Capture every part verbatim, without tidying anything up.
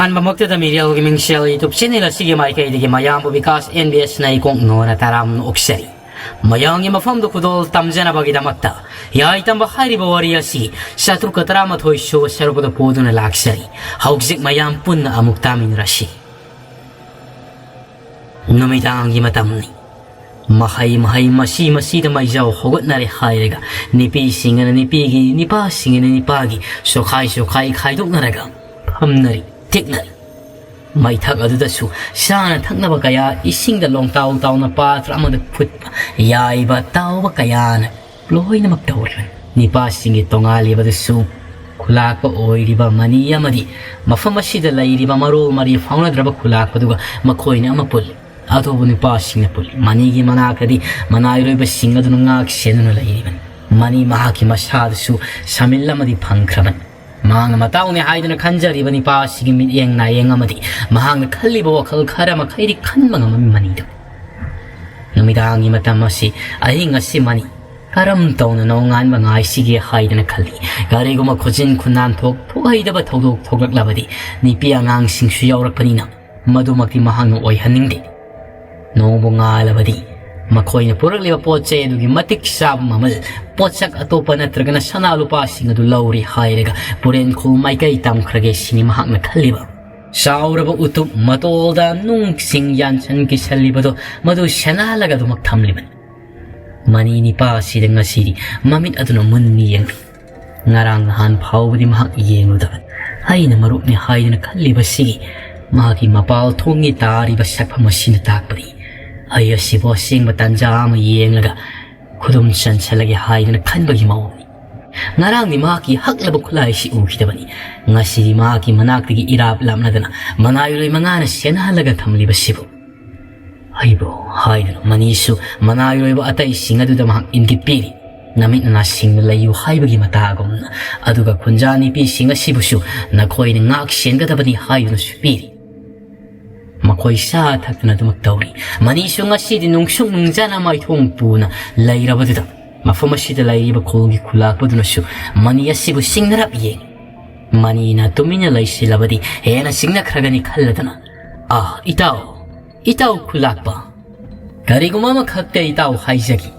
ꯑꯍꯥꯟꯕꯃꯛꯇꯗ ꯃꯤꯔꯦꯜꯒꯤ ꯃꯤꯡꯁꯦꯜ YouTube channel ꯑꯁꯤꯒꯤ ꯃꯥꯏꯀꯩꯗꯒꯤ ꯃꯌꯥꯝꯕꯨ ꯕꯤꯀꯥꯁ NBS ꯅ ꯏꯀꯣꯛ ꯅꯣꯟꯅ ꯇꯔꯥꯝꯅ ꯑꯣꯛꯆꯔꯤ꯫ ꯃꯌꯥꯝꯒꯤ ꯃꯐꯝꯗ ꯈꯨꯗꯣꯜ ꯇꯝꯖꯅꯕꯒꯤꯗꯃꯛꯇ ꯌꯥꯏ ꯇꯝꯕ ꯍꯥꯏꯔꯤꯕ ꯋꯥꯔꯤ ꯑꯁꯤ ꯆꯥꯇ꯭ꯔꯨꯛꯀ ꯇꯔꯥꯃꯥꯊꯣꯏ ꯁꯨꯕ ꯁꯔꯨꯛ ꯑꯗꯨ ꯄꯨꯗꯨꯅ ꯂꯥꯛꯆꯔꯤ꯫ ꯍꯧꯖꯤꯛ ꯃꯌꯥꯝ ꯄꯨꯟꯅ ꯑꯃꯨꯛ ꯇꯥꯃꯤꯟꯅꯔꯁꯤ꯫ ꯅꯨꯃꯤꯗꯥꯡꯒꯤ ꯃꯇꯝꯅꯤ꯫ ꯃꯍꯩ ꯃꯍꯩ ꯃꯁꯤ ꯃꯁꯤꯗ ꯃꯩꯖꯥꯎ ꯍꯧꯒꯠꯅꯔꯦ ꯍꯥꯏꯔꯒ ꯅꯨꯄꯤꯁꯤꯡ ꯑꯗꯨꯅ ꯅꯨꯄꯤꯒꯤ, ꯅꯨꯄꯥꯁꯤꯡ ꯑꯗꯨꯅ ꯅꯨꯄꯥꯒꯤ ꯁꯣꯈꯥꯏ ꯁꯣꯈꯥꯏ ꯈꯥꯏꯗꯣꯛꯅꯔꯒ ꯐꯝꯅꯔꯤ, ꯇꯦꯛꯅꯔꯤ꯫ ꯃꯩꯊꯛ ꯑꯗꯨꯗꯁꯨ ꯆꯥꯅ ꯊꯛꯅꯕ ꯀꯌꯥ ꯏꯁꯤꯡꯗ ꯂꯣꯡꯇꯥꯎ ꯇꯥꯎꯅ ꯄꯥꯇ꯭ꯔ ꯑꯃꯗ ꯐꯨꯠꯄ, ꯌꯥꯏꯕ, ꯇꯥꯎꯕ ꯀꯌꯥꯅ ꯂꯣꯏꯅꯃꯛ ꯇꯧꯔꯤꯕꯅꯤ꯫ ꯅꯤꯄꯥꯁꯤꯡꯒꯤ ꯇꯣꯉꯥꯜꯂꯤꯕꯗꯨꯁꯨ ꯈꯨꯂꯥꯛꯄ ꯑꯣꯏꯔꯤꯕ ꯃꯅꯤ ꯑꯃꯗꯤ ꯃꯐꯝ ꯑꯁꯤꯗ ꯂꯩꯔꯤꯕ ꯃꯔꯣꯜ ꯃꯔꯤ ꯐꯥꯎꯅꯗ꯭ꯔꯕ ꯈꯨꯂꯥꯛꯄꯗꯨꯒ ꯃꯈꯣꯏꯅ ꯑꯃ ꯄꯨꯜꯂꯤ꯫ ꯑꯗꯨꯕꯨ ꯅꯨꯄꯥꯁꯤꯡꯅ ꯄꯨꯜꯂꯤ꯫ ꯃꯅꯤꯒꯤ ꯃꯅꯥꯛꯇꯗꯤ ꯃꯅꯥꯏꯔꯣꯏꯕꯁꯤꯡ ꯑꯗꯨꯅ ꯉꯥꯛ ꯁꯦꯟꯗꯨꯅ ꯂꯩꯔꯤꯕꯅꯤ꯫ ꯃꯅꯤ ꯃꯍꯥꯛꯀꯤ ꯃꯁꯥꯗꯁꯨ ꯁꯥꯃꯤꯜ ꯑꯃꯗꯤ ꯐꯪꯈ꯭ꯔꯕꯅꯤ꯫ ꯃꯍꯥꯛꯅ ꯃꯇꯥꯎꯅꯤ ꯍꯥꯏꯗꯨꯅ ꯈꯟꯖꯔꯤꯕ ꯅꯤꯄꯥꯁꯤꯒꯤ ꯃꯤꯠꯌꯦꯡ ꯅꯥꯌꯦꯡ ꯑꯃꯗꯤ ꯃꯍꯥꯛꯅ ꯈꯜꯂꯤꯕ ꯋꯥꯈꯜ ꯈꯔ ꯃꯈꯩꯗꯤ ꯈꯟꯕ ꯉꯝꯃꯝꯃꯤ ꯃꯅꯤꯗꯨ꯫ ꯅꯨꯃꯤꯗꯥꯡꯒꯤ ꯃꯇꯝ ꯑꯁꯤ, ꯑꯍꯤꯡ ꯑꯁꯤ ꯃꯅꯤ ꯀꯔꯝ ꯇꯧꯅ ꯅꯣꯡꯉꯥꯟꯕ ꯉꯥꯏꯁꯤꯒꯦ ꯍꯥꯏꯗꯅ ꯈꯜꯂꯤ꯫ ꯀꯔꯤꯒꯨꯝꯕ ꯈꯨꯖꯤꯟ ꯈꯨꯅꯥꯟ ꯊꯣꯛ ꯊꯣꯛꯍꯩꯗꯕ ꯊꯧꯗꯣꯛ ꯊꯣꯛꯂꯛꯂꯕꯗꯤ ꯅꯨꯄꯤ ꯑꯉꯥꯡꯁꯤꯡꯁꯨ ꯌꯥꯎꯔꯛꯄꯅꯤꯅ ꯃꯗꯨꯃꯛꯇꯤ ꯃꯍꯥꯛꯅ ꯑꯣꯏꯍꯟꯅꯤꯡꯗꯦ꯫ ꯅꯣꯡꯕꯨ ꯉꯥꯜꯂꯕꯗꯤ ꯃꯈꯣꯏꯅ ꯄꯨꯔꯛꯂꯤꯕ ꯄꯣꯠ ꯆꯩ ꯑꯗꯨꯒꯤ ꯃꯇꯤꯛ ꯆꯥꯕ ꯃꯃꯜ, ꯄꯣꯠꯁꯛ ꯑꯇꯣꯞꯄ ꯅꯠꯇ꯭ꯔꯒꯅ ꯁꯅꯥ ꯂꯨꯄꯥꯁꯤꯡ ꯑꯗꯨ ꯂꯧꯔꯦ ꯍꯥꯏꯔꯒ ꯄꯨꯔꯦꯟ ꯈꯨꯜ ꯃꯥꯏꯀꯩ ꯇꯝꯈ꯭ꯔꯒꯦ ꯁꯤꯅꯤ ꯃꯍꯥꯛꯅ ꯈꯜꯂꯤꯕ꯫ ꯆꯥꯎꯔꯕ ꯎꯇꯨꯞ ꯃꯇꯣꯜꯗ ꯅꯨꯡꯁꯤꯡ ꯌꯥꯟꯁꯟ ꯀꯤꯁꯜꯂꯤꯕꯗꯣ ꯃꯗꯨ ꯁꯦꯟꯅꯍꯜꯂꯒ ꯑꯗꯨꯃꯛ ꯊꯝꯂꯤꯕꯅꯤ꯫ ꯃꯅꯤ ꯅꯤꯄꯥ ꯑꯁꯤꯗ ꯉꯁꯤꯗꯤ ꯃꯃꯤꯠ ꯑꯗꯨꯅ ꯃꯨꯟꯅ ꯌꯦꯡꯂꯤ꯫ ꯉꯔꯥꯡ ꯅꯍꯥꯟ ꯐꯥꯎꯕꯗꯤ ꯃꯍꯥꯛ ꯌꯦꯡꯂꯨꯗꯕꯅꯤ꯫ ꯑꯩꯅ ꯃꯔꯨꯞꯅꯤ ꯍꯥꯏꯗꯨꯅ ꯈꯜꯂꯤꯕꯁꯤꯒꯤ ꯃꯍꯥꯛꯀꯤ ꯃꯄꯥꯜ ꯊꯣꯡꯒꯤ ꯇꯥꯔꯤꯕ ꯁꯛꯐꯝ ꯑꯁꯤꯅ ꯇꯥꯛꯄꯗꯤ ꯑꯩ ꯑꯁꯤꯕꯨ ꯑꯁꯦꯡꯕ ꯇꯥꯟꯖꯥ ꯑꯃ ꯌꯦꯡꯂꯒ ꯈꯨꯗꯨꯝ ꯆꯟꯁꯜꯂꯒꯦ ꯍꯥꯏꯗꯨꯅ ꯈꯟꯕꯒꯤ ꯃꯑꯣꯡꯅꯤ꯫ ꯉꯔꯥꯡꯗꯤ ꯃꯍꯥꯛꯀꯤ ꯍꯛꯂꯕ ꯈꯨꯠꯂꯥꯏ ꯑꯁꯤ ꯎꯈꯤꯗꯕꯅꯤ꯫ ꯉꯁꯤꯗꯤ ꯃꯍꯥꯛꯀꯤ ꯃꯅꯥꯛꯇꯒꯤ ꯏꯔꯥꯞ ꯂꯥꯞꯅꯗꯅ ꯃꯅꯥꯏꯔꯣꯏ ꯃꯉꯥꯅ ꯁꯦꯟꯅꯍꯜꯂꯒ ꯊꯝꯂꯤꯕꯁꯤꯕꯨ꯫ ꯑꯩꯕꯨ ꯍꯥꯏꯗꯨꯅ ꯃꯅꯤꯁꯨ ꯃꯅꯥꯏꯔꯣꯏꯕ ꯑꯇꯩꯁꯤꯡ ꯑꯗꯨꯗ ꯃꯍꯥꯛ ꯏꯪꯒꯤꯠ ꯄꯤꯔꯤ꯫ ꯅꯃꯤꯠ ꯅꯅꯥꯁꯤꯡꯅ ꯂꯩꯌꯨ ꯍꯥꯏꯕꯒꯤ ꯃꯇꯥꯒꯨꯝꯅ, ꯑꯗꯨꯒ ꯈꯨꯟꯖꯥ ꯅꯨꯄꯤꯁꯤꯡ ꯑꯁꯤꯕꯨꯁꯨ ꯅꯈꯣꯏꯅ ꯉꯥꯛ ꯁꯦꯟꯒꯗꯕꯅꯤ ꯍꯥꯏꯗꯨꯅꯁꯨ ꯄꯤꯔꯤ꯫ ꯃꯈꯣꯏ ꯆꯥ ꯊꯛꯇꯅ ꯑꯗꯨꯃꯛ ꯇꯧꯔꯤ꯫ ꯃꯅꯤꯁꯨ ꯉꯁꯤꯗꯤ ꯅꯨꯡꯁꯨꯛ ꯅꯨꯡꯖꯥꯅ ꯃꯥꯏꯊꯣꯡ ꯄꯨꯅ ꯂꯩꯔꯕꯗꯨꯗ ꯃꯐꯝ ꯑꯁꯤꯗ ꯂꯩꯔꯤꯕ ꯈꯨꯜꯒꯤ ꯈꯨꯂꯥꯛꯄꯗꯨꯅꯁꯨ ꯃꯅꯤ ꯑꯁꯤꯕꯨ ꯁꯤꯡꯅꯔꯞ ꯌꯦꯡꯏ꯫ ꯃꯅꯤꯅ ꯇꯨꯃꯤꯟꯅ ꯂꯩꯁꯤꯜꯂꯕꯗꯤ ꯍꯦꯟꯅ ꯁꯤꯡꯅꯈ꯭ꯔꯒꯅꯤ ꯈꯜꯂꯗꯅ, "ꯑꯥ, ꯏꯇꯥꯎ, ꯏꯇꯥꯎ ꯈꯨꯂꯥꯛꯄ, ꯀꯔꯤꯒꯨꯝꯕ ꯑꯃꯈꯛꯇ ꯏꯇꯥꯎ ꯍꯥꯏꯖꯒꯦ꯫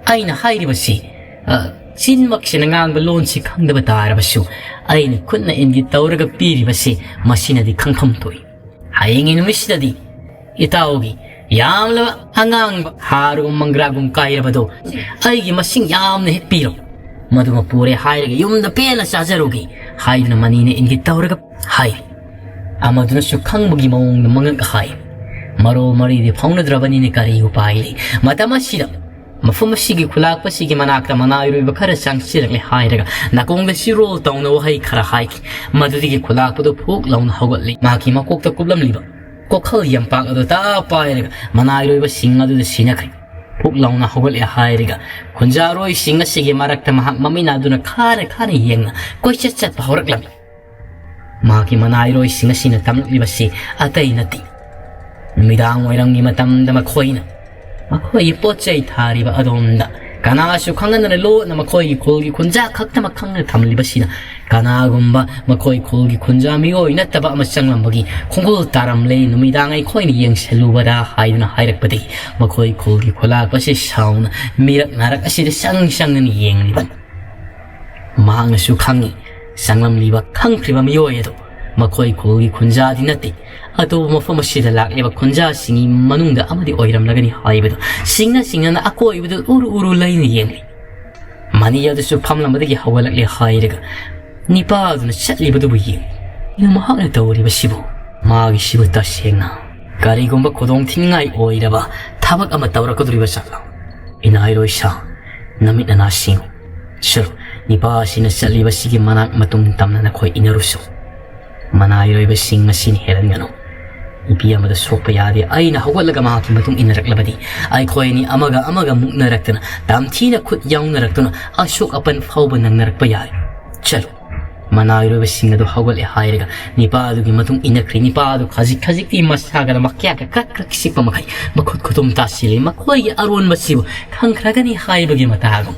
ꯑꯩꯅ ꯍꯥꯏꯔꯤꯕꯁꯤ, ꯑ, ꯆꯤꯟꯃꯛꯁꯤꯅ ꯉꯥꯡꯕ ꯂꯣꯟꯁꯤ ꯈꯪꯗꯕ ꯇꯥꯔꯕꯁꯨ, ꯑꯩꯅ ꯈꯨꯠꯅ ꯏꯪꯒꯤꯠ ꯇꯧꯔꯒ ꯄꯤꯔꯤꯕꯁꯤ ꯃꯁꯤꯅꯗꯤ ꯈꯪꯐꯝ ꯊꯣꯛꯏ꯫ ꯍꯌꯦꯡꯒꯤ ꯅꯨꯃꯤꯠꯁꯤꯗꯗꯤ ꯏꯇꯥꯎꯒꯤ ꯌꯥꯝꯂꯕ ꯑꯉꯥꯡꯕ ꯍꯥꯔꯒꯨꯝ ꯃꯪꯒ꯭ꯔꯥꯒꯨꯝ ꯀꯥꯏꯔꯕꯗꯣ ꯑꯩꯒꯤ ꯃꯁꯤꯡ ꯌꯥꯝꯅ ꯍꯦꯛ ꯄꯤꯔꯣ꯫ ꯃꯗꯨꯃ ꯄꯨꯔꯦ ꯍꯥꯏꯔꯒ ꯌꯨꯝꯗ ꯄꯦꯟꯅ ꯆꯥꯖꯔꯨꯒꯦ" ꯍꯥꯏꯗꯨꯅ ꯃꯅꯤꯅ ꯏꯪꯒꯤꯠ ꯇꯧꯔꯒ ꯍꯥꯏ꯫ ꯑꯃꯗꯨꯅꯁꯨ ꯈꯪꯕꯒꯤ ꯃꯑꯣꯡꯗ ꯃꯉꯛ ꯍꯥꯏ꯫ ꯃꯔꯣꯜ ꯃꯔꯤꯗꯤ ꯐꯥꯎꯅꯗ꯭ꯔꯕꯅꯤꯅ ꯀꯔꯤ ꯎꯄꯥꯏ ꯂꯩ? ꯃꯇꯝ ꯑꯁꯤꯗ ꯃꯐꯝ ꯑꯁꯤꯒꯤ ꯈꯨꯂꯥꯛꯄꯁꯤꯒꯤ ꯃꯅꯥꯛꯇ ꯃꯅꯥꯏꯔꯣꯏꯕ ꯈꯔ ꯆꯪꯁꯤꯜꯂꯛꯂꯦ ꯍꯥꯏꯔꯒ ꯅꯥꯀꯣꯡꯗ ꯆꯤꯔꯣꯜ ꯇꯧꯅ ꯋꯥꯍꯩ ꯈꯔ ꯍꯥꯏꯈꯤ꯫ ꯃꯗꯨꯗꯒꯤ ꯈꯨꯂꯥꯛꯄꯗꯨ ꯐꯨꯛ ꯂꯥꯎꯅ ꯍꯧꯒꯠꯂꯤ꯫ ꯃꯍꯥꯛꯀꯤ ꯃꯀꯣꯛꯇ ꯀꯨꯞꯂꯝꯂꯤꯕ ꯀꯣꯈꯜ ꯌꯝꯄꯥꯛ ꯑꯗꯨ ꯇꯥ ꯄꯥꯏꯔꯒ ꯃꯅꯥꯏꯔꯣꯏꯕꯁꯤꯡ ꯑꯗꯨꯗ ꯁꯤꯟꯅꯈ꯭ꯔꯦ꯫ ꯐꯨꯛ ꯂꯥꯎꯅ ꯍꯧꯒꯠꯂꯦ ꯍꯥꯏꯔꯒ ꯈꯨꯟꯖꯥꯔꯣꯏꯁꯤꯡ ꯑꯁꯤꯒꯤ ꯃꯔꯛꯇ ꯃꯍꯥꯛ ꯃꯃꯤꯠ ꯑꯗꯨꯅ ꯈꯥꯅ ꯈꯥꯅ ꯌꯦꯡꯅ ꯀꯣꯏꯆꯠ ꯆꯠꯄ ꯍꯧꯔꯛꯂꯝꯃꯤ꯫ ꯃꯍꯥꯛꯀꯤ ꯃꯅꯥꯏꯔꯣꯏꯁꯤꯡ ꯑꯁꯤꯅ ꯇꯝꯂꯛꯂꯤꯕꯁꯤ ꯑꯇꯩ ꯅꯠꯇꯦ꯫ ꯅꯨꯃꯤꯗꯥꯡ ꯋꯥꯏꯔꯝꯒꯤ ꯃꯇꯝꯗ ꯃꯈꯣꯏꯅ ꯃꯈꯣꯏꯒꯤ ꯄꯣꯠ ꯆꯩ ꯊꯥꯔꯤꯕ ꯑꯗꯣꯝꯗ ꯀꯅꯥꯁꯨ ꯈꯪꯍꯟꯗꯅ ꯂꯣꯠꯅ ꯃꯈꯣꯏꯒꯤ ꯈꯨꯜꯒꯤ ꯈꯨꯟꯖꯥ ꯈꯛꯇꯃꯛ ꯈꯪꯅ ꯊꯝꯂꯤꯕꯁꯤꯅ ꯀꯅꯥꯒꯨꯝꯕ ꯃꯈꯣꯏ ꯈꯨꯜꯒꯤ ꯈꯨꯟꯖꯥ ꯃꯤꯑꯣꯏ ꯅꯠꯇꯕ ꯑꯃ ꯆꯪꯂꯝꯕꯒꯤ ꯈꯣꯡꯒꯨꯜ ꯇꯥꯔꯝꯂꯦ꯫ "ꯅꯨꯃꯤꯗꯥꯡ ꯑꯩꯈꯣꯏꯅ ꯌꯦꯡꯁꯜꯂꯨꯕꯗ" ꯍꯥꯏꯗꯨꯅ ꯍꯥꯏꯔꯛꯄꯗꯒꯤ ꯃꯈꯣꯏ ꯈꯨꯜꯒꯤ ꯈꯨꯂꯥꯛꯄꯁꯤ ꯁꯥꯎꯅ ꯃꯤꯔꯛ ꯅꯥꯔꯛ ꯑꯁꯤꯗ ꯆꯪ ꯆꯪꯗꯨꯅ ꯌꯦꯡꯂꯤꯕꯅꯤ꯫ ꯃꯍꯥꯛꯅꯁꯨ ꯈꯪꯏ, ꯆꯪꯂꯝꯂꯤꯕ ꯈꯪꯈ꯭ꯔꯤꯕ ꯃꯤꯑꯣꯏ ꯑꯗꯨ ꯃꯈꯣꯏ ꯈꯨꯜꯒꯤ ꯈꯨꯟꯖꯥꯗꯤ ꯅꯠꯇꯦ꯫ ꯑꯇꯣꯞꯄ ꯃꯐꯝ ꯑꯁꯤꯗ ꯂꯥꯛꯂꯤꯕ ꯈꯨꯟꯖꯥꯁꯤꯡꯒꯤ ꯃꯅꯨꯡꯗ ꯑꯃꯗꯤ ꯑꯣꯏꯔꯝꯂꯒꯅꯤ ꯍꯥꯏꯕꯗꯨ꯫ ꯁꯤꯡꯅ ꯁꯤꯡꯅꯅ ꯑꯀꯣꯏꯕꯗꯨ ꯎꯔꯨ ꯎꯔꯨ ꯂꯩꯅ ꯌꯦꯡꯂꯤ꯫ ꯃꯅꯤ ꯑꯗꯨꯁꯨ ꯐꯝꯂꯝꯕꯗꯒꯤ ꯍꯧꯒꯠꯂꯛꯂꯦ ꯍꯥꯏꯔꯒ ꯅꯤꯄꯥꯗꯨꯅ ꯆꯠꯂꯤꯕꯗꯨꯕꯨ ꯌꯦꯡꯂꯤ꯫ ꯃꯍꯥꯛꯅ ꯇꯧꯔꯤꯕꯁꯤꯕꯨ, ꯃꯥꯒꯤꯁꯤꯕꯨ ꯇꯁꯦꯡꯅ ꯀꯔꯤꯒꯨꯝꯕ ꯈꯨꯗꯣꯡ ꯊꯤꯅꯤꯡꯉꯥꯏ ꯑꯣꯏꯔꯕ ꯊꯕꯛ ꯑꯃ ꯇꯧꯔꯛꯀꯗꯧꯔꯤꯕ ꯖꯥꯠꯂꯥ? ꯏꯅꯥꯏꯔꯣꯏ ꯁꯥ, ꯅꯃꯤꯠ ꯅꯅꯥ ꯁꯤꯡꯉꯨ꯫ ꯆꯠꯂꯨ, ꯅꯤꯄꯥ ꯑꯁꯤꯅ ꯆꯠꯂꯤꯕꯁꯤꯒꯤ ꯃꯅꯥꯛ ꯃꯇꯨꯡ ꯇꯝꯅ ꯅꯈꯣꯏ ꯏꯟꯅꯔꯨꯁꯨ꯫ ꯃꯅꯥꯏꯔꯣꯏꯕꯁꯤꯡ ꯑꯁꯤꯅ ꯍꯦꯜꯍꯟꯒꯅꯨ꯫ ꯅꯨꯄꯤ ꯑꯃꯗ ꯁꯣꯛꯄ ꯌꯥꯗꯦ꯫ ꯑꯩꯅ ꯍꯧꯒꯠꯂꯒ ꯃꯍꯥꯛꯀꯤ ꯃꯇꯨꯡ ꯏꯟꯅꯔꯛꯂꯕꯗꯤ ꯑꯩꯈꯣꯏ ꯑꯅꯤ ꯑꯃꯒ ꯑꯃꯒ ꯃꯨꯛꯅꯔꯛꯇꯅ, ꯇꯝꯊꯤꯅ ꯈꯨꯠ ꯌꯥꯎꯅꯔꯛꯇꯨꯅ ꯑꯁꯣꯛ ꯑꯄꯟ ꯐꯥꯎꯕ ꯅꯪꯅꯔꯛꯄ ꯌꯥꯏ꯫ ꯆꯠꯂꯨ꯫ ꯃꯅꯥꯏꯔꯣꯏꯕꯁꯤꯡ ꯑꯗꯨ ꯍꯧꯒꯠꯂꯦ ꯍꯥꯏꯔꯒ ꯅꯤꯄꯥ ꯑꯗꯨꯒꯤ ꯃꯇꯨꯡ ꯏꯟꯅꯈ꯭ꯔꯦ꯫ ꯅꯤꯄꯥ ꯑꯗꯨ ꯈꯖꯤꯛ ꯈꯖꯤꯛꯇꯤ ꯃꯁꯥꯒꯗ ꯃꯈ꯭ꯌꯥꯛꯀ ꯀ꯭ꯔꯛ ꯀ꯭ꯔꯛ ꯆꯤꯛꯄ ꯃꯈꯩ ꯃꯈꯨꯠ ꯈꯨꯇꯨꯝ ꯇꯥꯁꯤꯜꯂꯤ꯫ ꯃꯈꯣꯏꯒꯤ ꯑꯔꯣꯟꯕꯁꯤꯕꯨ ꯈꯪꯈ꯭ꯔꯒꯅꯤ ꯍꯥꯏꯕꯒꯤ ꯃꯇꯥꯒꯨꯝ꯫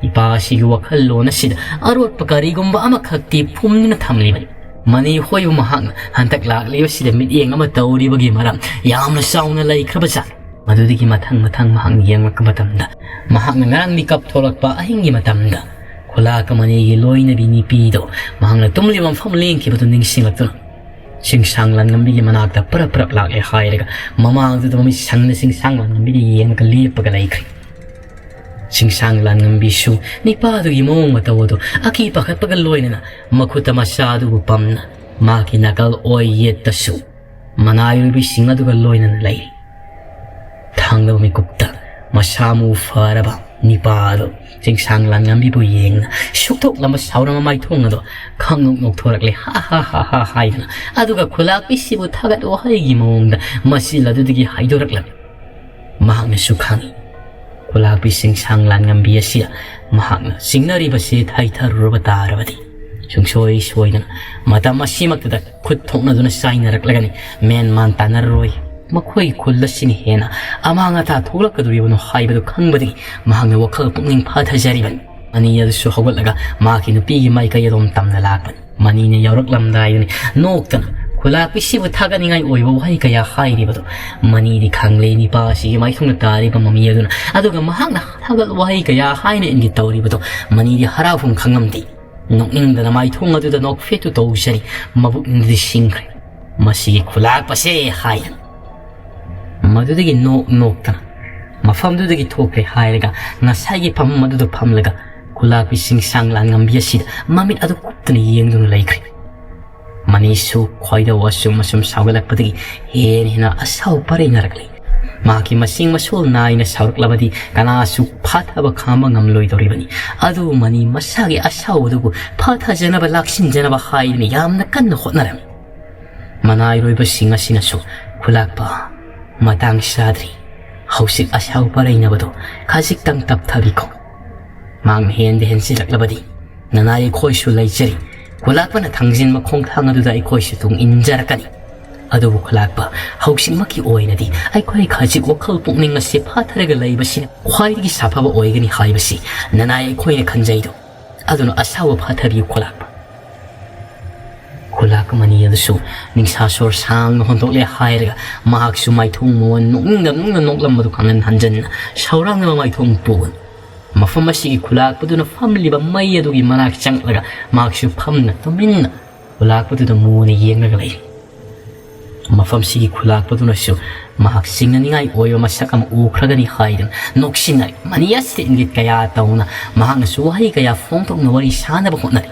ꯅꯤꯄꯥ ꯑꯁꯤꯒꯤ ꯋꯥꯈꯜꯂꯣꯟ ꯑꯁꯤꯗ ꯑꯔꯣꯠꯄ ꯀꯔꯤꯒꯨꯝꯕ ꯑꯃꯈꯛꯇꯤ ꯐꯨꯝꯗꯨꯅ ꯊꯝꯂꯤꯕꯅꯤ꯫ ꯃꯅꯤ ꯍꯣꯏꯕꯨ ꯃꯍꯥꯛꯅ ꯍꯟꯗꯛ ꯂꯥꯛꯂꯤꯕꯁꯤꯗ ꯃꯤꯠꯌꯦꯡ ꯑꯃ ꯇꯧꯔꯤꯕꯒꯤ ꯃꯔꯝ ꯌꯥꯝꯅ ꯆꯥꯎꯅ ꯂꯩꯈ꯭ꯔꯕꯖꯥꯠꯅꯤ꯫ ꯃꯗꯨꯗꯒꯤ ꯃꯊꯪ ꯃꯊꯪ ꯃꯍꯥꯛꯅ ꯌꯦꯡꯂꯛꯄ ꯃꯇꯝꯗ, ꯃꯍꯥꯛꯅ ꯉꯔꯥꯡ ꯃꯤꯀꯞ ꯊꯣꯛꯂꯛꯄ ꯑꯍꯤꯡꯒꯤ ꯃꯇꯝꯗ ꯈꯨꯂꯥꯛꯄ ꯃꯅꯤꯒꯤ ꯂꯣꯏꯅꯕꯤ ꯅꯤꯄꯤꯗꯣ ꯃꯍꯥꯛꯅ ꯇꯨꯝꯂꯤꯕ ꯃꯐꯝ ꯂꯦꯡꯈꯤꯕꯗꯨ ꯅꯤꯡꯁꯤꯡꯂꯛꯇꯨꯅ ꯆꯤꯡꯁꯥꯡ ꯂꯥꯟꯉꯝꯕꯤꯒꯤ ꯃꯅꯥꯛꯇ ꯄꯔꯞ ꯄꯔꯞ ꯂꯥꯛꯂꯦ ꯍꯥꯏꯔꯒ ꯃꯃꯥꯡꯗꯨꯗ ꯃꯃꯤꯠ ꯁꯪꯅ ꯆꯤꯡꯁꯥꯡ ꯂꯥꯟꯉꯝꯕꯤꯗ ꯌꯦꯡꯂꯒ ꯂꯦꯞꯄꯒ ꯂꯩꯈ꯭ꯔꯦ꯫ ꯆꯤꯡꯁꯥꯡ ꯂꯥꯟꯉꯝꯕꯤꯁꯨ ꯅꯤꯄꯥꯗꯨꯒꯤ ꯃꯑꯣꯡ ꯃꯇꯧ ꯑꯗꯨ ꯑꯀꯤ ꯄꯥꯈꯠꯄꯒ ꯂꯣꯏꯅꯅ ꯃꯈꯨꯠꯇ ꯃꯆꯥ ꯑꯗꯨꯕꯨ ꯄꯝꯅ ꯃꯍꯥꯛꯀꯤ ꯅꯥꯀꯜ ꯑꯣꯏ ꯌꯦꯠꯇꯁꯨ ꯃꯅꯥꯏꯔꯣꯏꯕꯤꯁꯤꯡ ꯑꯗꯨꯒ ꯂꯣꯏꯅꯅ ꯂꯩꯔꯤ꯫ ꯊꯥꯡꯗꯕ ꯃꯤꯀꯨꯞꯇ ꯃꯁꯥ ꯃꯎ ꯐꯔꯕ ꯅꯤꯄꯥ ꯑꯗꯨ ꯆꯤꯡꯁꯥꯡ ꯂꯥꯟꯉꯝꯕꯤꯕꯨ ꯌꯦꯡꯅ ꯁꯨꯛꯇꯣꯛꯂꯝꯕ ꯁꯥꯎꯔꯝꯕ ꯃꯥꯏꯊꯣꯡ ꯑꯗꯨ ꯈꯪꯅꯣꯛ ꯅꯣꯛꯊꯣꯔꯛꯂꯦ꯫ ꯍꯥ ꯍꯥ ꯍꯥ ꯍꯥ ꯍꯥꯏꯗꯨꯅ, ꯑꯗꯨꯒ ꯈꯨꯂꯥꯛꯄꯤꯁꯤꯕꯨ ꯊꯥꯒꯠ ꯋꯥꯍꯩꯒꯤ ꯃꯑꯣꯡꯗ ꯃꯆꯤꯜ ꯑꯗꯨꯗꯒꯤ ꯍꯥꯏꯗꯣꯔꯛꯂꯝꯃꯤ꯫ ꯃꯍꯥꯛꯅꯁꯨ ꯈꯪꯏ, ꯈꯨꯂꯥꯛꯄꯤ ꯆꯤꯡꯁꯥꯡ ꯂꯥꯟꯉꯝꯕꯤ ꯑꯁꯤꯗ ꯃꯍꯥꯛꯅ ꯆꯤꯡꯅꯔꯤꯕꯁꯤ ꯊꯩꯊꯔꯨꯔꯕ ꯇꯥꯔꯕꯗꯤ ꯁꯨꯡꯁꯣꯏ ꯁꯣꯏꯗꯅ ꯃꯇꯝ ꯑꯁꯤꯃꯛꯇꯗ ꯈꯨꯠ ꯊꯣꯛꯅꯗꯨꯅ ꯆꯥꯏꯅꯔꯛꯂꯒꯅꯤ꯫ ꯃꯦꯟ ꯃꯥꯟ ꯇꯥꯅꯔꯔꯣꯏ꯫ ꯃꯈꯣꯏ ꯈꯨꯜ ꯑꯁꯤꯅ ꯍꯦꯟꯅ ꯑꯃꯥꯡ ꯑꯇꯥ ꯊꯣꯛꯂꯛꯀꯗꯧꯔꯤꯕꯅꯣ ꯍꯥꯏꯕꯗꯨ ꯈꯪꯕꯗꯒꯤ ꯃꯍꯥꯛꯅ ꯋꯥꯈꯜ ꯄꯨꯛꯅꯤꯡ ꯐꯥꯊꯖꯔꯤꯕꯅꯤ꯫ ꯃꯅꯤ ꯑꯗꯨꯁꯨ ꯍꯧꯒꯠꯂꯒ ꯃꯍꯥꯛꯀꯤ ꯅꯨꯄꯤꯒꯤ ꯃꯥꯏꯀꯩ ꯑꯗꯣꯝ ꯇꯝꯅ ꯂꯥꯛꯄꯅꯤ꯫ ꯃꯅꯤꯅ ꯌꯥꯎꯔꯛꯂꯝꯗꯥꯏꯗꯨꯅꯤ ꯅꯣꯛꯇꯅ ꯈꯨꯂꯥꯛꯄꯤꯁꯤꯕꯨ ꯊꯥꯒꯠꯅꯤꯡꯉꯥꯏ ꯑꯣꯏꯕ ꯋꯥꯍꯩ ꯀꯌꯥ ꯍꯥꯏꯔꯤꯕꯗꯣ꯫ ꯃꯅꯤꯗꯤ ꯈꯪꯂꯦ ꯅꯤꯄꯥ ꯑꯁꯤꯒꯤ ꯃꯥꯏꯊꯣꯡꯗ ꯇꯥꯔꯤꯕ ꯃꯃꯤ ꯑꯗꯨꯅ, ꯑꯗꯨꯒ ꯃꯍꯥꯛꯅ ꯊꯥꯒꯠ ꯋꯥꯍꯩ ꯀꯌꯥ ꯍꯥꯏꯅ ꯏꯟꯒꯦ ꯇꯧꯔꯤꯕꯗꯣ꯫ ꯃꯅꯤꯗꯤ ꯍꯔꯥꯎꯐꯝ ꯈꯪꯂꯝꯗꯦ꯫ ꯅꯣꯛꯅꯤꯡꯗꯅ ꯃꯥꯏꯊꯣꯡ ꯑꯗꯨꯗ ꯅꯣꯛꯐꯦꯠꯇꯨ ꯇꯧꯖꯔꯤ꯫ ꯃꯕꯨꯛꯅꯤꯡꯗꯗꯤ ꯁꯤꯡꯈ꯭ꯔꯦ꯫ "ꯃꯁꯤꯒꯤ ꯈꯨꯂꯥꯛꯄꯁꯦ" ꯍꯥꯏꯅ꯫ ꯃꯗꯨꯗꯒꯤ ꯅꯣꯛ ꯅꯣꯛꯇꯅ ꯃꯐꯝꯗꯨꯗꯒꯤ ꯊꯣꯛꯈ꯭ꯔꯦ ꯍꯥꯏꯔꯒ ꯉꯁꯥꯏꯒꯤ ꯐꯝꯐꯝ ꯑꯗꯨꯗ ꯐꯝꯂꯒ ꯈꯨꯂꯥꯛꯄꯤ ꯆꯤꯡꯁꯥꯡ ꯂꯥꯟꯉꯝꯕꯤ ꯑꯁꯤꯗ ꯃꯃꯤꯠ ꯑꯗꯨ ꯀꯨꯞꯇꯨꯅ ꯌꯦꯡꯗꯨꯅ ꯂꯩꯈ꯭ꯔꯦ꯫ ꯃꯅꯤꯁꯨ ꯈꯣꯏꯗꯧ ꯑꯁꯨꯝ ꯑꯁꯨꯝ ꯁꯥꯎꯒꯠꯂꯛꯄꯗꯒꯤ ꯍꯦꯟꯅ ꯍꯦꯟꯅ ꯑꯁꯥꯎ ꯄꯔꯩꯅꯔꯛꯂꯤ꯫ ꯃꯍꯥꯛꯀꯤ ꯃꯁꯤꯡ ꯃꯁꯨꯜ ꯅꯥꯏꯅ ꯁꯥꯎꯔꯛꯂꯕꯗꯤ ꯀꯅꯥꯁꯨ ꯐꯥꯊꯕ ꯈꯥꯝꯕ ꯉꯝꯂꯣꯏꯗꯧꯔꯤꯕꯅꯤ꯫ ꯑꯗꯨꯕꯨ ꯃꯅꯤ ꯃꯁꯥꯒꯤ ꯑꯁꯥꯎꯕꯗꯨꯕꯨ ꯐꯥꯊꯖꯅꯕ, ꯂꯥꯛꯁꯤꯟꯖꯅꯕ ꯍꯥꯏꯗꯨꯅ ꯌꯥꯝꯅ ꯀꯟꯅ ꯍꯣꯠꯅꯔꯝꯃꯤ꯫ ꯃꯅꯥꯏꯔꯣꯏꯕꯁꯤꯡ ꯑꯁꯤꯅꯁꯨ, "ꯈꯨꯂꯥꯛꯄ, ꯃꯇꯥꯡ ꯆꯥꯗ꯭ꯔꯤ꯫ ꯍꯧꯖꯤꯛ ꯑꯁꯥꯎ ꯄꯔꯩꯅꯕꯗꯣ ꯈꯖꯤꯛꯇꯪ ꯇꯞꯊꯕꯤꯈꯣ꯫ ꯃꯍꯥꯛꯅ ꯍꯦꯟꯗ ꯍꯦꯟꯖꯤꯜꯂꯛꯂꯕꯗꯤ ꯅꯅꯥꯏ ꯑꯩꯈꯣꯏꯁꯨ ꯂꯩꯖꯔꯤ꯫ ꯈꯨꯂꯥꯛꯄꯅ ꯊꯥꯡꯖꯤꯟꯕ ꯈꯣꯡꯊꯥꯡ ꯑꯗꯨꯗ ꯑꯩꯈꯣꯏꯁꯨ ꯇꯨꯡ ꯏꯟꯖꯔꯛꯀꯅꯤ"꯫ ꯑꯗꯨꯕꯨ ꯈꯨꯂꯥꯛꯄ, ꯍꯧꯖꯤꯛꯃꯛꯀꯤ ꯑꯣꯏꯅꯗꯤ ꯑꯩꯈꯣꯏ ꯈꯖꯤꯛ ꯋꯥꯈꯜ ꯄꯨꯛꯅꯤꯡ ꯑꯁꯤ ꯐꯥꯊꯔꯒ ꯂꯩꯕꯁꯤꯅ ꯈ꯭ꯋꯥꯏꯗꯒꯤ ꯁꯥꯐꯕ ꯑꯣꯏꯒꯅꯤ ꯍꯥꯏꯕꯁꯤ ꯅꯅꯥꯏ ꯑꯩꯈꯣꯏꯅ ꯈꯟꯖꯩꯗꯣ꯫ ꯑꯗꯨꯅ ꯑꯁꯥꯎꯕ ꯐꯥꯊꯕꯤꯌꯨ ꯈꯨꯂꯥꯛꯄ꯫ ꯈꯨꯂꯥꯛꯄ ꯃꯅꯤ ꯑꯗꯨꯁꯨ ꯅꯤꯡꯁꯥ ꯁꯣꯔ ꯁꯥꯡꯅ ꯍꯣꯟꯗꯣꯛꯂꯦ ꯍꯥꯏꯔꯒ ꯃꯍꯥꯛꯁꯨ ꯃꯥꯏꯊꯣꯡ ꯃꯑꯣꯟ ꯅꯣꯛꯅꯤꯡꯗ ꯅꯣꯛꯅ ꯅꯣꯛꯂꯝꯕꯗꯨ ꯈꯪꯍꯟ ꯍꯟꯖꯟꯅ ꯁꯥꯎꯔꯥꯡꯅꯕ ꯃꯥꯏꯊꯣꯡ ꯄꯨꯕꯅꯤ꯫ ꯃꯐꯝ ꯑꯁꯤꯒꯤ ꯈꯨꯂꯥꯛꯄꯗꯨꯅ ꯐꯝꯂꯤꯕ ꯃꯩ ꯑꯗꯨꯒꯤ ꯃꯅꯥꯛ ꯆꯪꯂꯒ ꯃꯍꯥꯛꯁꯨ ꯐꯝꯅ ꯇꯨꯃꯤꯟꯅ ꯈꯨꯂꯥꯛꯄꯗꯨꯗ ꯃꯨꯅ ꯌꯦꯡꯂꯒ ꯂꯩꯔꯤ꯫ ꯃꯐꯝꯁꯤꯒꯤ ꯈꯨꯂꯥꯛꯄꯗꯨꯅꯁꯨ ꯃꯍꯥꯛ ꯆꯤꯡꯅꯅꯤꯡꯉꯥꯏ ꯑꯣꯏꯕ ꯃꯁꯛ ꯑꯃ ꯎꯈ꯭ꯔꯒꯅꯤ ꯍꯥꯏꯗꯨꯅ ꯅꯣꯛꯁꯤꯟꯅꯔꯤ꯫ ꯃꯅꯤ ꯑꯁꯤꯗ ꯏꯪꯒꯤꯠ ꯀꯌꯥ ꯇꯧꯅ ꯃꯍꯥꯛꯅꯁꯨ ꯋꯥꯍꯩ ꯀꯌꯥ ꯐꯣꯡꯗꯣꯛꯅ ꯋꯥꯔꯤ ꯁꯥꯅꯕ ꯍꯣꯠꯅꯔꯤ꯫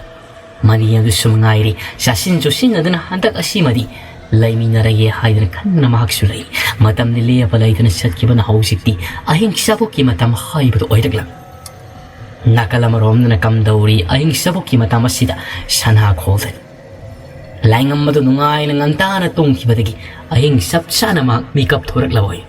ꯃꯅꯤ ꯑꯗꯨꯁꯨ ꯉꯥꯏꯔꯤ꯫ ꯆꯥꯁꯤꯟ ꯆꯨꯁꯤꯟꯅꯗꯨꯅ ꯍꯟꯗꯛ ꯑꯁꯤꯃꯗꯤ ꯂꯩꯃꯤꯟꯅꯔꯒꯦ ꯍꯥꯏꯗꯨꯅ ꯈꯟꯗꯨꯅ ꯃꯍꯥꯛꯁꯨ ꯂꯩ꯫ ꯃꯇꯝꯗꯤ ꯂꯦꯞꯄ ꯂꯩꯇꯅ ꯆꯠꯈꯤꯕꯅ ꯍꯧꯖꯤꯛꯇꯤ ꯑꯍꯤꯡ ꯆꯥꯕꯣꯛꯀꯤ ꯃꯇꯝ ꯍꯥꯏꯕꯗꯨ ꯑꯣꯏꯔꯛꯂꯝꯃꯤ꯫ ꯅꯥꯀꯜ ꯑꯃꯔꯣꯝꯗꯅ ꯀꯝꯗꯧꯔꯤ ꯑꯍꯤꯡ ꯆꯥꯕꯣꯛꯀꯤ ꯃꯇꯝ ꯑꯁꯤꯗ ꯁꯅꯥ ꯈꯣꯜꯗꯅꯤ꯫ ꯂꯥꯏꯉꯝ ꯑꯗꯨ ꯅꯨꯡꯉꯥꯏꯅ ꯉꯟꯇꯥꯅ ꯇꯨꯝꯈꯤꯕꯗꯒꯤ ꯑꯍꯤꯡ ꯆꯞ ꯆꯥꯅ ꯃꯍꯥꯛ ꯃꯤꯀꯞ ꯊꯣꯔꯛꯂꯕ ꯑꯣꯏ꯫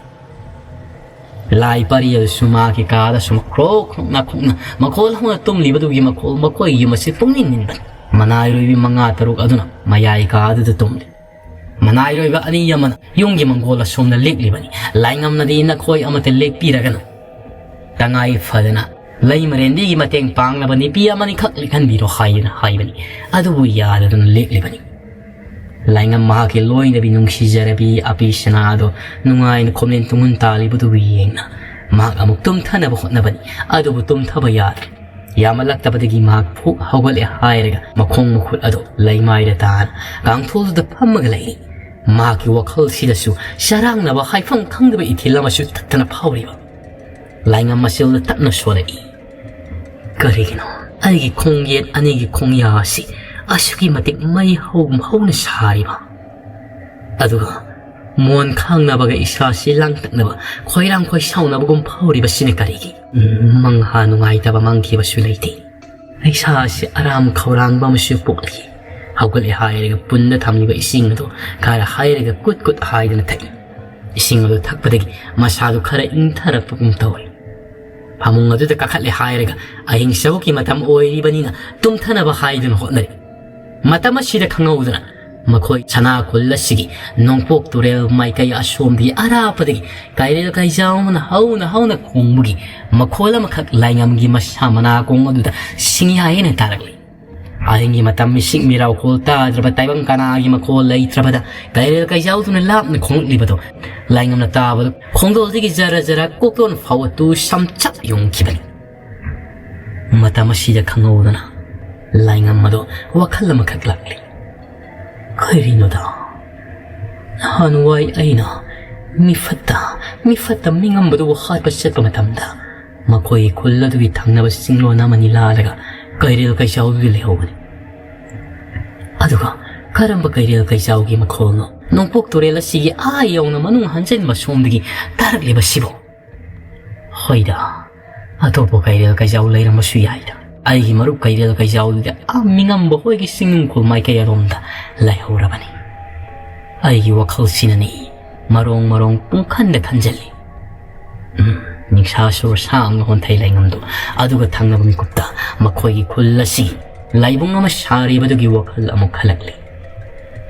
ꯂꯥꯏ ꯄꯔꯤ ꯑꯗꯨꯁꯨ ꯃꯍꯥꯛꯀꯤ ꯀꯥꯗ ꯁꯨꯝ ꯈ꯭ꯔꯣꯛ ꯈ꯭ꯔꯣꯛꯅ ꯈꯣꯡꯅ ꯃꯈꯣꯜ ꯍꯧꯅ ꯇꯨꯝꯂꯤꯕꯗꯨꯒꯤ ꯃꯈꯣꯜ ꯃꯈꯣꯏꯒꯤ ꯌꯨꯝ ꯑꯁꯤ ꯄꯨꯛꯅꯤꯡ ꯅꯤꯟꯕꯅꯤ꯫ ꯃꯅꯥꯏꯔꯣꯏꯕꯤ ꯃꯉꯥ ꯇꯔꯨꯛ ꯑꯗꯨꯅ ꯃꯌꯥꯏ ꯀꯥ ꯑꯗꯨꯗ ꯇꯨꯝꯂꯤ꯫ ꯃꯅꯥꯏꯔꯣꯏꯕ ꯑꯅꯤ ꯑꯃꯅ ꯌꯨꯝꯒꯤ ꯃꯪꯒꯣꯜ ꯑꯁꯣꯝꯗ ꯂꯦꯛꯂꯤꯕꯅꯤ꯫ ꯂꯥꯏꯉꯝꯅꯗꯤ ꯅꯈꯣꯏ ꯑꯃꯠꯇ ꯂꯦꯛꯄꯤꯔꯒꯅꯨ꯫ ꯇꯉꯥꯏ ꯐꯗꯅ ꯂꯩꯃꯔꯦꯟꯕꯤꯒꯤ ꯃꯇꯦꯡ ꯄꯥꯡꯅꯕ ꯅꯨꯄꯤ ꯑꯃꯅꯤꯈꯛ ꯂꯦꯛꯍꯟꯕꯤꯔꯣ ꯍꯥꯏꯗꯨꯅ ꯍꯥꯏꯕꯅꯤ꯫ ꯑꯗꯨꯕꯨ ꯌꯥꯗꯗꯨꯅ ꯂꯦꯛꯂꯤꯕꯅꯤ꯫ ꯂꯥꯏꯉꯝ ꯃꯍꯥꯛꯀꯤ ꯂꯣꯏꯅꯕꯤ ꯅꯨꯡꯁꯤꯖꯔꯕꯤ ꯑꯄꯤ ꯁꯅꯥ ꯑꯗꯣ ꯅꯨꯡꯉꯥꯏꯅ ꯈꯣꯝꯂꯦꯟ ꯇꯨꯡꯍꯟ ꯇꯥꯜꯂꯤꯕꯗꯨꯕꯨ ꯌꯦꯡꯅ ꯃꯍꯥꯛ ꯑꯃꯨꯛ ꯇꯨꯝꯊꯅꯕ ꯍꯣꯠꯅꯕꯅꯤ꯫ ꯑꯗꯨꯕꯨ ꯇꯨꯝꯊꯕ ꯌꯥꯗ꯭ꯔꯦ꯫ ꯌꯥꯝꯃꯜꯂꯛꯇꯕꯗꯒꯤ ꯃꯍꯥꯛ ꯐꯨꯛ ꯍꯧꯒꯠꯂꯦ ꯍꯥꯏꯔꯒ ꯃꯈꯣꯡ ꯃꯈꯨꯠ ꯑꯗꯨ ꯂꯩꯃꯥꯏꯗ ꯇꯥꯅ ꯀꯥꯡꯊꯣꯜꯗꯨꯗ ꯐꯝꯃꯒ ꯂꯩꯔꯤ꯫ ꯃꯍꯥꯛꯀꯤ ꯋꯥꯈꯜꯁꯤꯗꯁꯨ ꯆꯔꯥꯡꯅꯕ ꯍꯥꯏꯐꯝ ꯈꯪꯗꯕ ꯏꯊꯤꯜ ꯑꯃꯁꯨ ꯇꯠꯇꯅ ꯐꯥꯎꯔꯤꯕ꯫ ꯂꯥꯏꯉꯝ ꯃꯆꯤꯜꯗ ꯇꯞꯅ ꯁꯣꯜꯂꯛꯏ꯫ ꯀꯔꯤꯒꯤꯅꯣ ꯑꯩꯒꯤ ꯈꯣꯡꯌꯦꯠ ꯑꯅꯤꯒꯤ ꯈꯣꯡꯌꯥ ꯑꯁꯤ ꯑꯁꯨꯛꯀꯤ ꯃꯇꯤꯛ ꯃꯩ ꯍꯧꯒꯨꯝ ꯍꯧꯅ ꯁꯥꯔꯤꯕ? ꯑꯗꯨꯒ ꯃꯣꯟ ꯈꯥꯡꯅꯕꯒ ꯏꯁꯥꯁꯤ ꯂꯥꯡꯇꯛꯅꯕ, ꯈꯣꯏꯔꯥꯡ ꯈꯣꯏꯁꯥꯎꯅꯕꯒꯨꯝ ꯐꯥꯎꯔꯤꯕꯁꯤꯅ ꯀꯔꯤꯒꯤ? ꯎꯝ, ꯃꯪꯍꯥ ꯅꯨꯡꯉꯥꯏꯇꯕ ꯃꯪꯈꯤꯕꯁꯨ ꯂꯩꯇꯦ꯫ ꯏꯁꯥꯁꯤ ꯑꯔꯥꯝ ꯈꯧꯔꯥꯡꯕ ꯑꯃꯁꯨ ꯄꯣꯛꯂꯤ꯫ ꯍꯧꯒꯠꯂꯦ ꯍꯥꯏꯔꯒ ꯄꯨꯟꯗ ꯊꯝꯂꯤꯕ ꯏꯁꯤꯡ ꯑꯗꯨ ꯈꯔ ꯍꯩꯔꯒ ꯀꯨꯠ ꯀꯨꯠ ꯍꯥꯏꯗꯅ ꯊꯛꯏ꯫ ꯏꯁꯤꯡ ꯑꯗꯨ ꯊꯛꯄꯗꯒꯤ ꯃꯁꯥꯗꯨ ꯈꯔ ꯏꯪꯊꯔꯛꯄꯒꯨꯝ ꯇꯧꯔꯦ꯫ ꯐꯃꯨꯡ ꯑꯗꯨꯗ ꯀꯥꯈꯠꯂꯦ ꯍꯥꯏꯔꯒ ꯑꯍꯤꯡ ꯁꯔꯨꯛꯀꯤ ꯃꯇꯝ ꯑꯣꯏꯔꯤꯕꯅꯤꯅ ꯇꯨꯝꯊꯅꯕ ꯍꯥꯏꯗꯨꯅ ꯍꯣꯠꯅꯔꯤ꯫ ꯃꯇꯝ ꯑꯁꯤꯗ ꯈꯪꯍꯧꯗꯅ ꯃꯈꯣꯏ ꯁꯅꯥ ꯈꯨꯜ ꯑꯁꯤꯒꯤ ꯅꯣꯡꯄꯣꯛ ꯇꯨꯔꯦꯜ ꯃꯥꯏꯀꯩ ꯑꯁꯣꯝꯗꯒꯤ ꯑꯔꯥꯞꯄꯗꯒꯤ ꯀꯩꯔꯦꯜ ꯀꯩꯖꯥꯎ ꯑꯃꯅ ꯍꯧꯅ ꯍꯧꯅ ꯈꯣꯡꯕꯒꯤ ꯃꯈꯣꯜ ꯑꯃꯈꯛ ꯂꯥꯏꯉꯝꯒꯤ ꯃꯁꯥ ꯃꯅꯥꯀꯣꯡ ꯑꯗꯨꯗ ꯁꯤꯡꯌꯥꯏ ꯍꯦꯟꯅ ꯇꯥꯔꯛꯂꯤ꯫ ꯑꯍꯤꯡꯒꯤ ꯃꯇꯝ ꯃꯤꯁꯤꯡ ꯃꯤꯔꯥꯎꯈꯣꯜ ꯇꯥꯗ꯭ꯔꯕ ꯇꯥꯏꯕꯪ ꯀꯅꯥꯒꯤ ꯃꯈꯣꯜ ꯂꯩꯇ꯭ꯔꯕꯗ ꯀꯩꯔꯦꯜ ꯀꯩꯖꯥꯎꯗꯨꯅ ꯂꯥꯞꯅ ꯈꯣꯡꯂꯛꯂꯤꯕꯗꯣ ꯂꯥꯏꯉꯝꯅ ꯇꯥꯕꯗ ꯈꯣꯡꯗꯣꯜꯗꯒꯤ ꯖꯔ ꯖꯔ ꯀꯣꯛꯇꯣꯟ ꯐꯥꯎꯕ ꯇꯨ ꯁꯝꯆꯞ ꯌꯨꯡꯈꯤꯕꯅꯤ꯫ ꯃꯇꯝ ꯑꯁꯤꯗ ꯈꯪꯍꯧꯗꯅ ꯂꯥꯏꯉꯝ ꯑꯗꯣ ꯋꯥꯈꯜ ꯑꯃꯈꯛ ꯂꯥꯛꯂꯤ꯫ ꯀꯔꯤꯅꯣꯗ? ꯅꯍꯥꯟꯋꯥꯏ ꯑꯩꯅ ꯃꯤꯐꯠꯇ, ꯃꯤꯐꯠꯇ ꯃꯤꯉꯝꯕꯗꯨꯕꯨ ꯍꯥꯠꯄ ꯆꯠꯄ ꯃꯇꯝꯗ ꯃꯈꯣꯏꯒꯤ ꯈꯨꯜ ꯑꯗꯨꯒꯤ ꯊꯪꯅꯕ ꯆꯤꯡꯂꯣꯟ ꯑꯃꯅꯤ ꯂꯥꯜꯂꯒ ꯀꯩꯔꯦꯜ ꯀꯩꯆꯥꯎꯗꯨꯗ ꯂꯩꯍꯧꯕꯅꯤ꯫ ꯑꯗꯨꯒ ꯀꯔꯝꯕ ꯀꯩꯔꯦꯜ ꯀꯩꯆꯥꯎꯒꯤ ꯃꯈꯣꯜꯅꯣ ꯅꯣꯡꯄꯣꯛ ꯇꯨꯔꯦꯜ ꯑꯁꯤꯒꯤ ꯑꯥ ꯌꯧꯅ ꯃꯅꯨꯡ ꯍꯟꯖꯤꯟꯕ ꯁꯣꯝꯗꯒꯤ ꯇꯥꯔꯛꯂꯤꯕꯁꯤꯕꯣ? ꯍꯣꯏꯗ, ꯑꯇꯣꯞꯄ ꯀꯩꯔꯦꯜ ꯀꯩꯖꯥꯎ ꯂꯩꯔꯝꯕꯁꯨ ꯌꯥꯏꯗ꯫ ꯑꯩꯒꯤ ꯃꯔꯨꯞ ꯀꯩꯔꯦꯜ ꯀꯩꯖꯥꯎꯗꯨꯗꯤ ꯑꯥ ꯃꯤꯉꯝꯕ ꯍꯣꯏꯒꯤ ꯆꯤꯡꯅꯨꯡꯈꯣꯜ ꯃꯥꯏꯀꯩ ꯑꯗꯣꯝꯗ ꯂꯩꯍꯧꯔꯕꯅꯤ꯫ ꯑꯩꯒꯤ ꯋꯥꯈꯜꯁꯤꯅꯅꯤ ꯃꯔꯣꯡ ꯃꯔꯣꯡ ꯄꯨꯡꯈꯟꯗ ꯈꯟꯖꯜꯂꯤ꯫ ꯎꯝ, ꯅꯤꯡꯁꯥ ꯁꯣꯔ ꯁꯥꯡꯅ ꯍꯣꯟꯊꯩ ꯂꯩꯉꯝꯗꯨ꯫ ꯑꯗꯨꯒ ꯊꯪꯅꯕ ꯃꯤꯀꯨꯞꯇ ꯃꯈꯣꯏꯒꯤ ꯈꯨꯜ ꯑꯁꯤ ꯂꯥꯏꯕꯨꯡ ꯑꯃ ꯁꯥꯔꯤꯕꯗꯨꯒꯤ ꯋꯥꯈꯜ ꯑꯃꯨꯛ ꯈꯜꯂꯛꯂꯤ꯫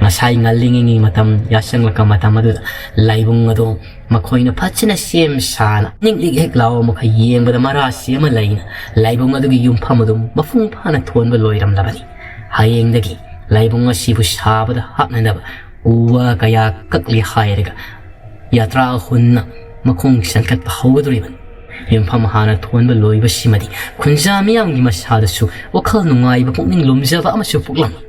ꯉꯁꯥꯏ ꯉꯜꯂꯤꯉꯩꯒꯤ ꯃꯇꯝ ꯌꯥꯆꯪꯂꯛꯄ ꯃꯇꯝ ꯑꯗꯨꯗ ꯂꯥꯏꯕꯨꯡ ꯑꯗꯨ ꯃꯈꯣꯏꯅ ꯐꯖꯅ ꯁꯦꯝ ꯁꯥꯅ ꯅꯤꯛ ꯅꯤꯛ ꯍꯦꯛ ꯂꯥꯎꯕ ꯃꯈꯩ ꯌꯦꯡꯕꯗ ꯃꯔꯥꯁꯤ ꯑꯃ ꯂꯩꯅ ꯂꯥꯏꯕꯨꯡ ꯑꯗꯨꯒꯤ ꯌꯨꯝꯐꯝ ꯑꯗꯨ ꯃꯄꯨꯡ ꯐꯥꯅ ꯊꯣꯟꯕ ꯂꯣꯏꯔꯝꯂꯕꯅꯤ꯫ ꯍꯌꯦꯡꯗꯒꯤ ꯂꯥꯏꯕꯨꯡ ꯑꯁꯤꯕꯨ ꯁꯥꯕꯗ ꯍꯥꯞꯅꯅꯕ ꯎ ꯋꯥ ꯀꯌꯥ ꯀꯛꯂꯤ ꯍꯥꯏꯔꯒ ꯌꯥꯇ꯭ꯔꯥ ꯍꯨꯟꯅ ꯃꯈꯣꯡ ꯆꯟꯈꯠꯄ ꯍꯧꯒꯗꯧꯔꯤꯕꯅꯤ꯫ ꯌꯨꯝꯐꯝ ꯍꯥꯟꯅ ꯊꯣꯟꯕ ꯂꯣꯏꯕꯁꯤꯃꯗꯤ ꯈꯨꯟꯖꯥ ꯃꯤꯌꯥꯝꯒꯤ ꯃꯁꯥꯗꯁꯨ ꯋꯥꯈꯜ ꯅꯨꯡꯉꯥꯏꯕ, ꯄꯨꯛꯅꯤꯡ ꯂꯨꯝꯖꯕ ꯑꯃꯁꯨ ꯄꯣꯛꯂꯝꯃꯤ꯫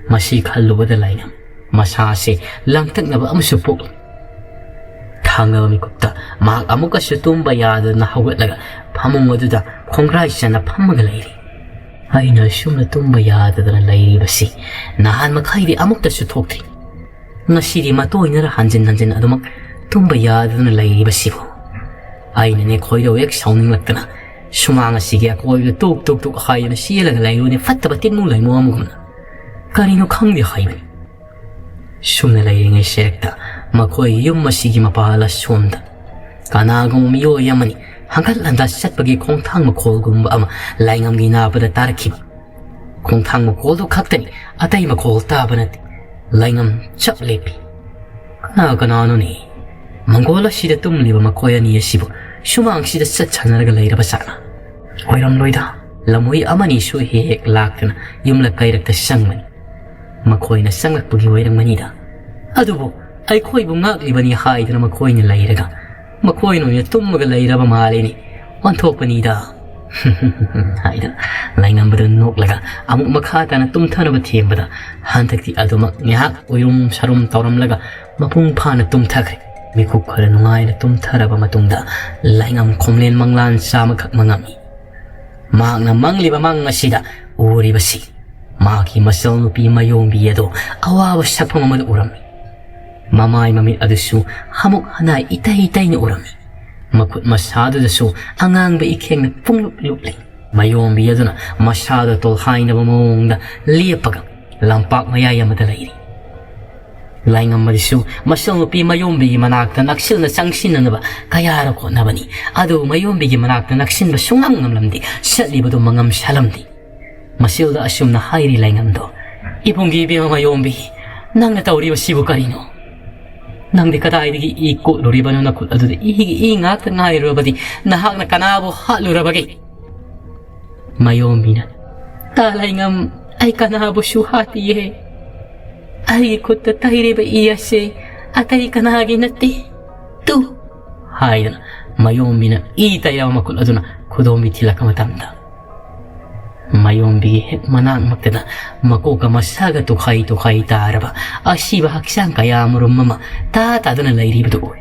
ꯃꯁꯤ ꯈꯜꯂꯨꯕꯗ ꯂꯥꯏꯅꯝ ꯃꯁꯥꯁꯦ ꯂꯥꯡꯇꯛꯅꯕ ꯑꯃꯁꯨ ꯄꯣꯛꯂꯤ꯫ ꯊꯥꯡꯒꯕ ꯃꯤꯀꯨꯞꯇ ꯃꯍꯥꯛ ꯑꯃꯨꯛꯀꯁꯨ ꯇꯨꯝꯕ ꯌꯥꯗꯗꯅ ꯍꯧꯒꯠꯂꯒ ꯐꯃꯨꯡ ꯑꯗꯨꯗ ꯈꯣꯡꯒ꯭ꯔꯥꯏ ꯆꯟꯅ ꯐꯝꯃꯒ ꯂꯩꯔꯤ꯫ ꯑꯩꯅ ꯑꯁꯨꯝꯅ ꯇꯨꯝꯕ ꯌꯥꯗꯗꯅ ꯂꯩꯔꯤꯕꯁꯤ ꯅꯍꯥꯟ ꯃꯈꯩꯗꯤ ꯑꯃꯨꯛꯇꯁꯨ ꯊꯣꯛꯇ꯭ꯔꯤ꯫ ꯉꯁꯤꯗꯤ ꯃꯇꯣꯏꯅꯔ ꯍꯟꯖꯤꯟ ꯍꯟꯖꯤꯟ ꯑꯗꯨꯃꯛ ꯇꯨꯝꯕ ꯌꯥꯗꯗꯨꯅ ꯂꯩꯔꯤꯕꯁꯤꯕꯨ? ꯑꯩꯅꯅꯦ ꯈꯣꯏꯗꯧ ꯍꯦꯛ ꯁꯥꯎꯅꯤꯡꯂꯛꯇꯅ ꯁꯨꯃꯥꯡ ꯑꯁꯤꯒꯤ ꯑꯀꯣꯏꯕꯗ ꯇꯨꯛ ꯇꯨꯛ ꯇꯨꯛ ꯍꯥꯏꯗꯨꯅ ꯆꯦꯜꯂꯒ ꯂꯩꯔꯨꯅꯤ, ꯐꯠꯇꯕ ꯇꯤꯟꯃꯨ ꯂꯩꯃꯨ ꯑꯃꯒꯨꯝꯅ꯫ ꯀꯔꯤꯅꯣ ꯈꯪꯗꯦ ꯍꯥꯏꯕꯅꯤ꯫ ꯁꯨꯝꯅ ꯂꯩꯔꯤꯉꯩ ꯁꯦꯔꯦꯛꯇ ꯃꯈꯣꯏꯒꯤ ꯌꯨꯝ ꯑꯁꯤꯒꯤ ꯃꯄꯥꯜ ꯑꯁꯣꯝꯗ ꯀꯅꯥꯒꯨꯝꯕ ꯃꯤꯑꯣꯏ ꯑꯃꯅꯤ ꯍꯪꯒꯠ ꯍꯟꯗ ꯆꯠꯄꯒꯤ ꯈꯣꯡꯊꯥꯡ ꯃꯈꯣꯜꯒꯨꯝꯕ ꯑꯃ ꯂꯥꯏꯉꯝꯒꯤ ꯅꯥꯕꯗ ꯇꯥꯔꯛꯈꯤꯕ꯫ ꯈꯣꯡꯊꯥꯡ ꯃꯈꯣꯜꯗꯨ ꯈꯛꯇꯅꯤ, ꯑꯇꯩ ꯃꯈꯣꯜ ꯇꯥꯕ ꯅꯠꯇꯦ꯫ ꯂꯥꯏꯉꯝ ꯆꯞ ꯂꯦꯞꯄꯤ꯫ ꯀꯅꯥ ꯀꯅꯥꯅꯣꯅꯦ? ꯃꯪꯒꯣꯜ ꯑꯁꯤꯗ ꯇꯨꯝꯂꯤꯕ ꯃꯈꯣꯏ ꯑꯅꯤ ꯑꯁꯤꯕꯨ ꯁꯨꯃꯥꯡꯁꯤꯗ ꯆꯠ ꯁꯥꯟꯅꯔꯒ ꯂꯩꯔꯕ ꯖꯥꯠꯂꯥ? ꯑꯣꯏꯔꯝꯂꯣꯏꯗ꯫ ꯂꯝꯍꯨꯏ ꯑꯃꯅꯤꯁꯨ ꯍꯦꯛ ꯍꯦꯛ ꯂꯥꯛꯇꯅ ꯌꯨꯝꯂꯛ ꯀꯩꯔꯛꯇ ꯆꯪꯕꯅꯤ꯫ ꯃꯈꯣꯏꯅ ꯆꯪꯂꯛꯄꯒꯤ ꯑꯣꯏꯔꯝꯒꯅꯤꯗ꯫ ꯑꯗꯨꯕꯨ ꯑꯩꯈꯣꯏꯕꯨ ꯉꯥꯛꯂꯤꯕꯅꯤ ꯍꯥꯏꯗꯨꯅ ꯃꯈꯣꯏꯅ ꯂꯩꯔꯒ ꯃꯈꯣꯏꯅ ꯑꯣꯏꯅ ꯇꯨꯝꯃꯒ ꯂꯩꯔꯕ ꯃꯥꯜꯂꯤꯅꯤ꯫ ꯑꯣꯟꯊꯣꯛꯄꯅꯤꯗ꯫ ꯍꯥꯏꯗꯨꯅ ꯂꯥꯏꯉꯝꯕꯗꯨ ꯅꯣꯛꯂꯒ ꯑꯃꯨꯛ ꯃꯈꯥ ꯇꯥꯅ ꯇꯨꯝꯊꯅꯕ ꯊꯦꯝꯕꯗ, ꯍꯟꯗꯛꯇꯤ ꯑꯗꯨꯃꯛ ꯉꯥꯏꯍꯥꯛ ꯎꯏꯔꯨꯝ ꯁꯥꯔꯨꯝ ꯇꯧꯔꯝꯂꯒ ꯃꯄꯨꯡ ꯐꯥꯅ ꯇꯨꯝꯊꯈ꯭ꯔꯦ꯫ ꯃꯤꯀꯨꯞ ꯈꯔ ꯅꯨꯡꯉꯥꯏꯅ ꯇꯨꯝꯊꯔꯕ ꯃꯇꯨꯡꯗ ꯂꯥꯏꯉꯝ ꯈꯣꯝꯂꯦꯟ ꯃꯪꯂꯥꯟ ꯆꯥꯃꯈꯛ ꯃꯪꯉꯝꯃꯤ꯫ ꯃꯍꯥꯛꯅ ꯃꯪꯂꯤꯕ ꯃꯪ ꯑꯁꯤꯗ ꯎꯔꯤꯕꯁꯤ ꯃꯍꯥꯛꯀꯤ ꯃꯆꯜ ꯅꯨꯄꯤ ꯃꯌꯣꯝꯕꯤ ꯑꯗꯨ ꯑꯋꯥꯕ ꯁꯛꯐꯝ ꯑꯃꯗ ꯎꯔꯝꯃꯤ꯫ ꯃꯃꯥꯏ ꯃꯃꯤꯠ ꯑꯗꯨꯁꯨ ꯍꯥꯃꯨꯛ ꯍꯅꯥꯏ ꯏꯇꯩ ꯏꯇꯩꯅ ꯎꯔꯝꯃꯤ꯫ ꯃꯈꯨꯠ ꯃꯁꯥꯗꯨꯗꯁꯨ ꯑꯉꯥꯡꯕ ꯏꯈꯦꯡꯅ ꯄꯨꯡꯂꯨꯞ ꯂꯨꯞꯂꯤ꯫ ꯃꯌꯣꯝꯕꯤ ꯑꯗꯨꯅ ꯃꯁꯥꯗ ꯇꯣꯜꯍꯥꯏꯅꯕ ꯃꯑꯣꯡꯗ ꯂꯦꯞꯄꯒ ꯂꯝꯄꯥꯛ ꯃꯌꯥꯏ ꯑꯃꯗ ꯂꯩꯔꯤ꯫ ꯂꯥꯏꯉꯝꯕꯗꯨꯁꯨ ꯃꯆꯜ ꯅꯨꯄꯤ ꯃꯌꯣꯝꯕꯤꯒꯤ ꯃꯅꯥꯛꯇ ꯅꯛꯁꯤꯟꯅ ꯆꯪꯁꯤꯟꯅꯅꯕ ꯀꯌꯥꯔꯛ ꯍꯣꯠꯅꯕꯅꯤ꯫ ꯑꯗꯨꯕꯨ ꯃꯌꯣꯝꯕꯤꯒꯤ ꯃꯅꯥꯛꯇ ꯅꯛꯁꯤꯟꯕ ꯁꯨꯡꯉꯝ ꯉꯝꯂꯝꯗꯦ꯫ ꯆꯠꯂꯤꯕꯗꯨ ꯃꯉꯝ ꯁꯥꯂꯝꯗꯦ꯫ ꯃꯁꯤꯜꯗ ꯑꯁꯨꯝꯅ ꯍꯥꯏꯔꯤ ꯂꯥꯏꯉꯝꯗꯣ, "ꯏꯕꯨꯡꯒꯤ ꯏꯕꯦꯝꯃ ꯃꯌꯣꯝꯕꯤ, ꯅꯪꯅ ꯇꯧꯔꯤꯕꯁꯤꯕꯨ ꯀꯔꯤꯅꯣ? ꯅꯪꯗꯤ ꯀꯗꯥꯏꯗꯒꯤ ꯏ ꯀꯣꯠꯂꯨꯔꯤꯕꯅꯣ? ꯅꯈꯨꯠ ꯑꯗꯨꯗ ꯏꯒꯤ ꯏ ꯉꯥꯛꯇ ꯉꯥꯏꯔꯨꯔꯕꯗꯤ ꯅꯍꯥꯛꯅ ꯀꯅꯥꯕꯨ ꯍꯥꯠꯂꯨꯔꯕꯒꯦ?" ꯃꯌꯣꯝꯕꯤꯅ, "ꯇꯥ ꯂꯥꯏꯉꯝ, ꯑꯩ ꯀꯅꯥꯕꯨꯁꯨ ꯍꯥꯠꯇꯤꯌꯦ꯫ ꯑꯩꯒꯤ ꯈꯨꯠꯇ ꯇꯩꯔꯤꯕ ꯏ ꯑꯁꯤ ꯑꯇꯩ ꯀꯅꯥꯒꯤ ꯅꯠꯇꯦ꯫ ꯇꯨ!" ꯍꯥꯏꯗꯨꯅ ꯃꯌꯣꯝꯕꯤꯅ ꯏ ꯇꯩꯔꯕ ꯃꯈꯨꯠ ꯑꯗꯨꯅ ꯈꯨꯗꯣꯝꯕꯤ ꯊꯤꯜꯂꯛꯄ ꯃꯇꯝꯗ, ꯃꯌꯣꯝꯕꯤꯒꯤ ꯍꯦꯛ ꯃꯅꯥꯛꯃꯛꯇꯗ ꯃꯀꯣꯛꯀ ꯃꯁꯥꯒ ꯇꯣꯈꯥꯏ ꯇꯣꯈꯥꯏ ꯇꯥꯔꯕ ꯑꯁꯤꯕ ꯍꯛꯆꯥꯡ ꯀꯌꯥ ꯑꯃꯔꯣꯝ ꯑꯃ ꯇꯥ ꯇꯥꯗꯨꯅ ꯂꯩꯔꯤꯕꯗꯨ ꯎꯏ꯫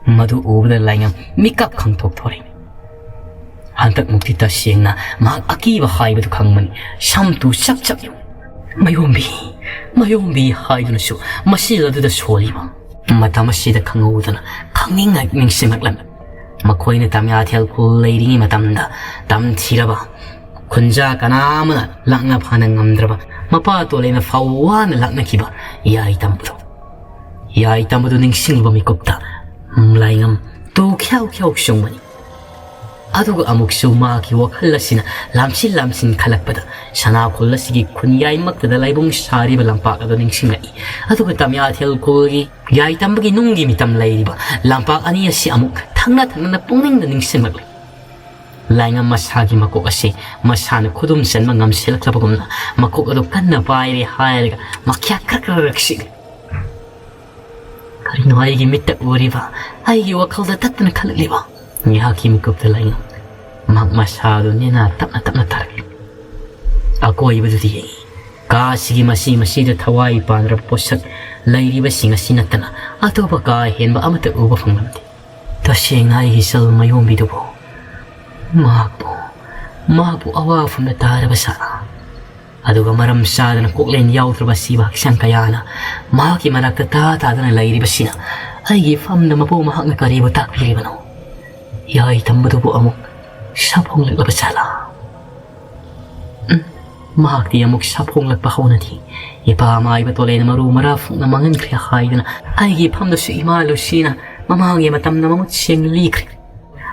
ꯃꯗꯨ ꯎꯕꯗ ꯂꯥꯏꯉꯝ ꯃꯤꯀꯞ ꯈꯪꯊꯣꯛ ꯊꯣꯔꯛꯏ꯫ ꯍꯟꯗꯛꯃꯨꯛꯇꯤ ꯇꯁꯦꯡꯅ ꯃꯍꯥꯛ ꯑꯀꯤꯕ ꯍꯥꯏꯕꯗꯨ ꯈꯪꯕꯅꯤ꯫ ꯁꯝꯇꯨ ꯆꯞ ꯆꯞ ꯌꯨ꯫ "ꯃꯌꯣꯝꯕꯤ, ꯃꯌꯣꯝꯕꯤ" ꯍꯥꯏꯗꯨꯅꯁꯨ ꯃꯁꯤꯜ ꯑꯗꯨꯗ ꯁꯣꯜꯂꯤꯕ꯫ ꯃꯇꯝ ꯑꯁꯤꯗ ꯈꯪꯍꯧꯗꯅ ꯈꯪꯅꯤꯡ ꯅꯤꯡꯁꯤꯡꯂꯛꯂꯝꯃꯤ꯫ ꯃꯈꯣꯏꯅ ꯇꯝꯌꯥꯊꯦꯜ ꯈꯨꯜ ꯂꯩꯔꯤꯉꯩ ꯃꯇꯝꯗ ꯇꯝꯊꯤꯔꯕ ꯈꯨꯟꯖꯥ ꯀꯅꯥ ꯑꯃꯅ ꯂꯥꯛꯅ ꯐꯥꯅ ꯉꯝꯗ꯭ꯔꯕ ꯃꯄꯥ ꯇꯣꯂꯦꯅ ꯐꯥꯎ ꯋꯥꯅ ꯂꯥꯛꯅꯈꯤꯕ ꯌꯥꯏ ꯇꯝꯕꯗꯣ꯫ ꯌꯥꯏ ꯇꯝꯕꯗꯨ ꯅꯤꯡꯁꯤꯡꯂꯨꯕ ꯃꯤꯀꯨꯞꯇ ꯂꯥꯏꯉꯝ ꯇꯨ ꯈ꯭ꯌꯥꯎ ꯈ꯭ꯌꯥꯎ ꯆꯣꯡꯕꯅꯤ꯫ ꯑꯗꯨꯒ ꯑꯃꯨꯛꯁꯨ ꯃꯍꯥꯛꯀꯤ ꯋꯥꯈꯜ ꯑꯁꯤꯅ ꯂꯥꯝꯁꯤꯟ ꯂꯥꯝꯁꯤꯟ ꯈꯜꯂꯛꯄꯗ ꯁꯅꯥꯈꯣꯜ ꯑꯁꯤꯒꯤ ꯈꯨꯟꯌꯥꯏꯃꯛꯇꯗ ꯂꯥꯏꯕꯨꯡ ꯁꯥꯔꯤꯕ ꯂꯝꯄꯥꯛ ꯑꯗꯨ ꯅꯤꯡꯁꯤꯡꯂꯛꯏ꯫ ꯑꯗꯨꯒ ꯇꯝꯌꯥꯊꯦꯜ ꯈꯨꯜꯒꯤ ꯌꯥꯏ ꯇꯝꯕꯒꯤ ꯅꯨꯡꯒꯤ ꯃꯤꯇꯝ ꯂꯩꯔꯤꯕ ꯂꯝꯄꯥꯛ ꯑꯅꯤ ꯑꯁꯤ ꯑꯃꯨꯛ ꯊꯪꯅ ꯊꯪꯅꯅ ꯄꯨꯛꯅꯤꯡꯗ ꯅꯤꯡꯁꯤꯡꯂꯛꯂꯤ꯫ ꯂꯥꯏꯉꯝ ꯃꯁꯥꯒꯤ ꯃꯀꯣꯛ ꯑꯁꯤ ꯃꯁꯥꯅ ꯈꯨꯗꯨꯝ ꯆꯟꯕ ꯉꯝꯁꯤꯜꯂꯛꯇ꯭ꯔꯕꯒꯨꯝꯅ ꯃꯀꯣꯛ ꯑꯗꯨ ꯀꯟꯅ ꯄꯥꯏꯔꯦ ꯍꯥꯏꯔꯒ ꯃꯈ꯭ꯌꯥ ꯈ꯭ꯔꯛ ꯈ꯭ꯔꯛ ꯈ꯭ꯔꯛ ꯁꯤꯛꯂꯤ꯫ ꯀꯔꯤꯅꯣ ꯑꯩꯒꯤ ꯃꯤꯠꯇ ꯎꯔꯤꯕ, ꯑꯩꯒꯤ ꯋꯥꯈꯜꯗ ꯇꯠꯇꯅ ꯈꯜꯂꯛꯂꯤꯕ? ꯉꯥꯏꯍꯥꯛꯀꯤ ꯃꯤꯀꯨꯞꯇ ꯂꯥꯏꯉꯝ ꯃꯍꯥꯛ ꯃꯁꯥꯗꯨ ꯅꯦꯅꯥ ꯇꯞꯅ ꯇꯞꯅ ꯇꯥꯔꯛꯂꯤ꯫ ꯑꯀꯣꯏꯕꯗꯨꯗ ꯌꯦꯡꯉꯤ꯫ ꯀꯥ ꯑꯁꯤꯒꯤ ꯃꯁꯤ ꯃꯁꯤꯗ ꯊꯋꯥꯏ ꯄꯥꯟꯗ꯭ꯔꯕ ꯄꯣꯠꯁꯛ ꯂꯩꯔꯤꯕꯁꯤꯡ ꯑꯁꯤ ꯅꯠꯇꯅ ꯑꯇꯣꯞꯄ ꯀꯥ ꯍꯦꯟꯕ ꯑꯃꯠꯇ ꯎꯕ ꯐꯪꯂꯝꯗꯦ꯫ ꯇꯁꯦꯡꯅ ꯑꯩꯒꯤ ꯏꯆꯜ ꯃꯌꯣꯝꯕꯤꯗꯨꯕꯨ, ꯃꯍꯥꯛꯄꯨ, ꯃꯍꯥꯛꯄꯨ ꯑꯋꯥꯐꯝꯗ ꯇꯥꯔꯕ ꯁꯥꯔꯥ? ꯑꯗꯨꯒ ꯃꯔꯝ ꯆꯥꯗꯅ ꯀꯣꯛꯂꯦꯟ ꯌꯥꯎꯗ꯭ꯔꯕ ꯑꯁꯤꯕ ꯍꯛꯆꯥꯡ ꯀꯌꯥꯅ ꯃꯍꯥꯛꯀꯤ ꯃꯅꯥꯛꯇ ꯇꯥ ꯇꯥꯗꯨꯅ ꯂꯩꯔꯤꯕꯁꯤꯅ ꯑꯩꯒꯤ ꯐꯝꯗ ꯃꯄꯨ ꯃꯍꯥꯛꯅ ꯀꯔꯤꯕꯨ ꯇꯥꯛꯄꯤꯔꯤꯕꯅꯣ? ꯌꯥꯏ ꯇꯝꯕꯗꯨꯕꯨ ꯑꯃꯨꯛ ꯁꯥꯐꯣꯡꯂꯛꯂꯕ ꯖꯥꯠꯂꯥ? ꯎꯝ, ꯃꯍꯥꯛꯇꯤ ꯑꯃꯨꯛ ꯁꯥꯐꯣꯡꯂꯛꯄ ꯍꯧꯅꯗꯦ꯫ ꯏꯄꯥ ꯃꯥꯏꯕ ꯇꯣꯂꯦꯅ ꯃꯔꯨ ꯃꯔꯥ ꯐꯨꯛꯅ ꯃꯥꯡꯍꯟꯈ꯭ꯔꯦ ꯍꯥꯏꯗꯨꯅ ꯑꯩꯒꯤ ꯐꯝꯗꯁꯨ ꯏꯃꯥ ꯂꯨꯁꯤꯅ ꯃꯃꯥꯡꯒꯤ ꯃꯇꯝꯗ ꯃꯃꯨꯠ ꯁꯦꯡꯅ ꯂꯤꯈ꯭ꯔꯦ꯫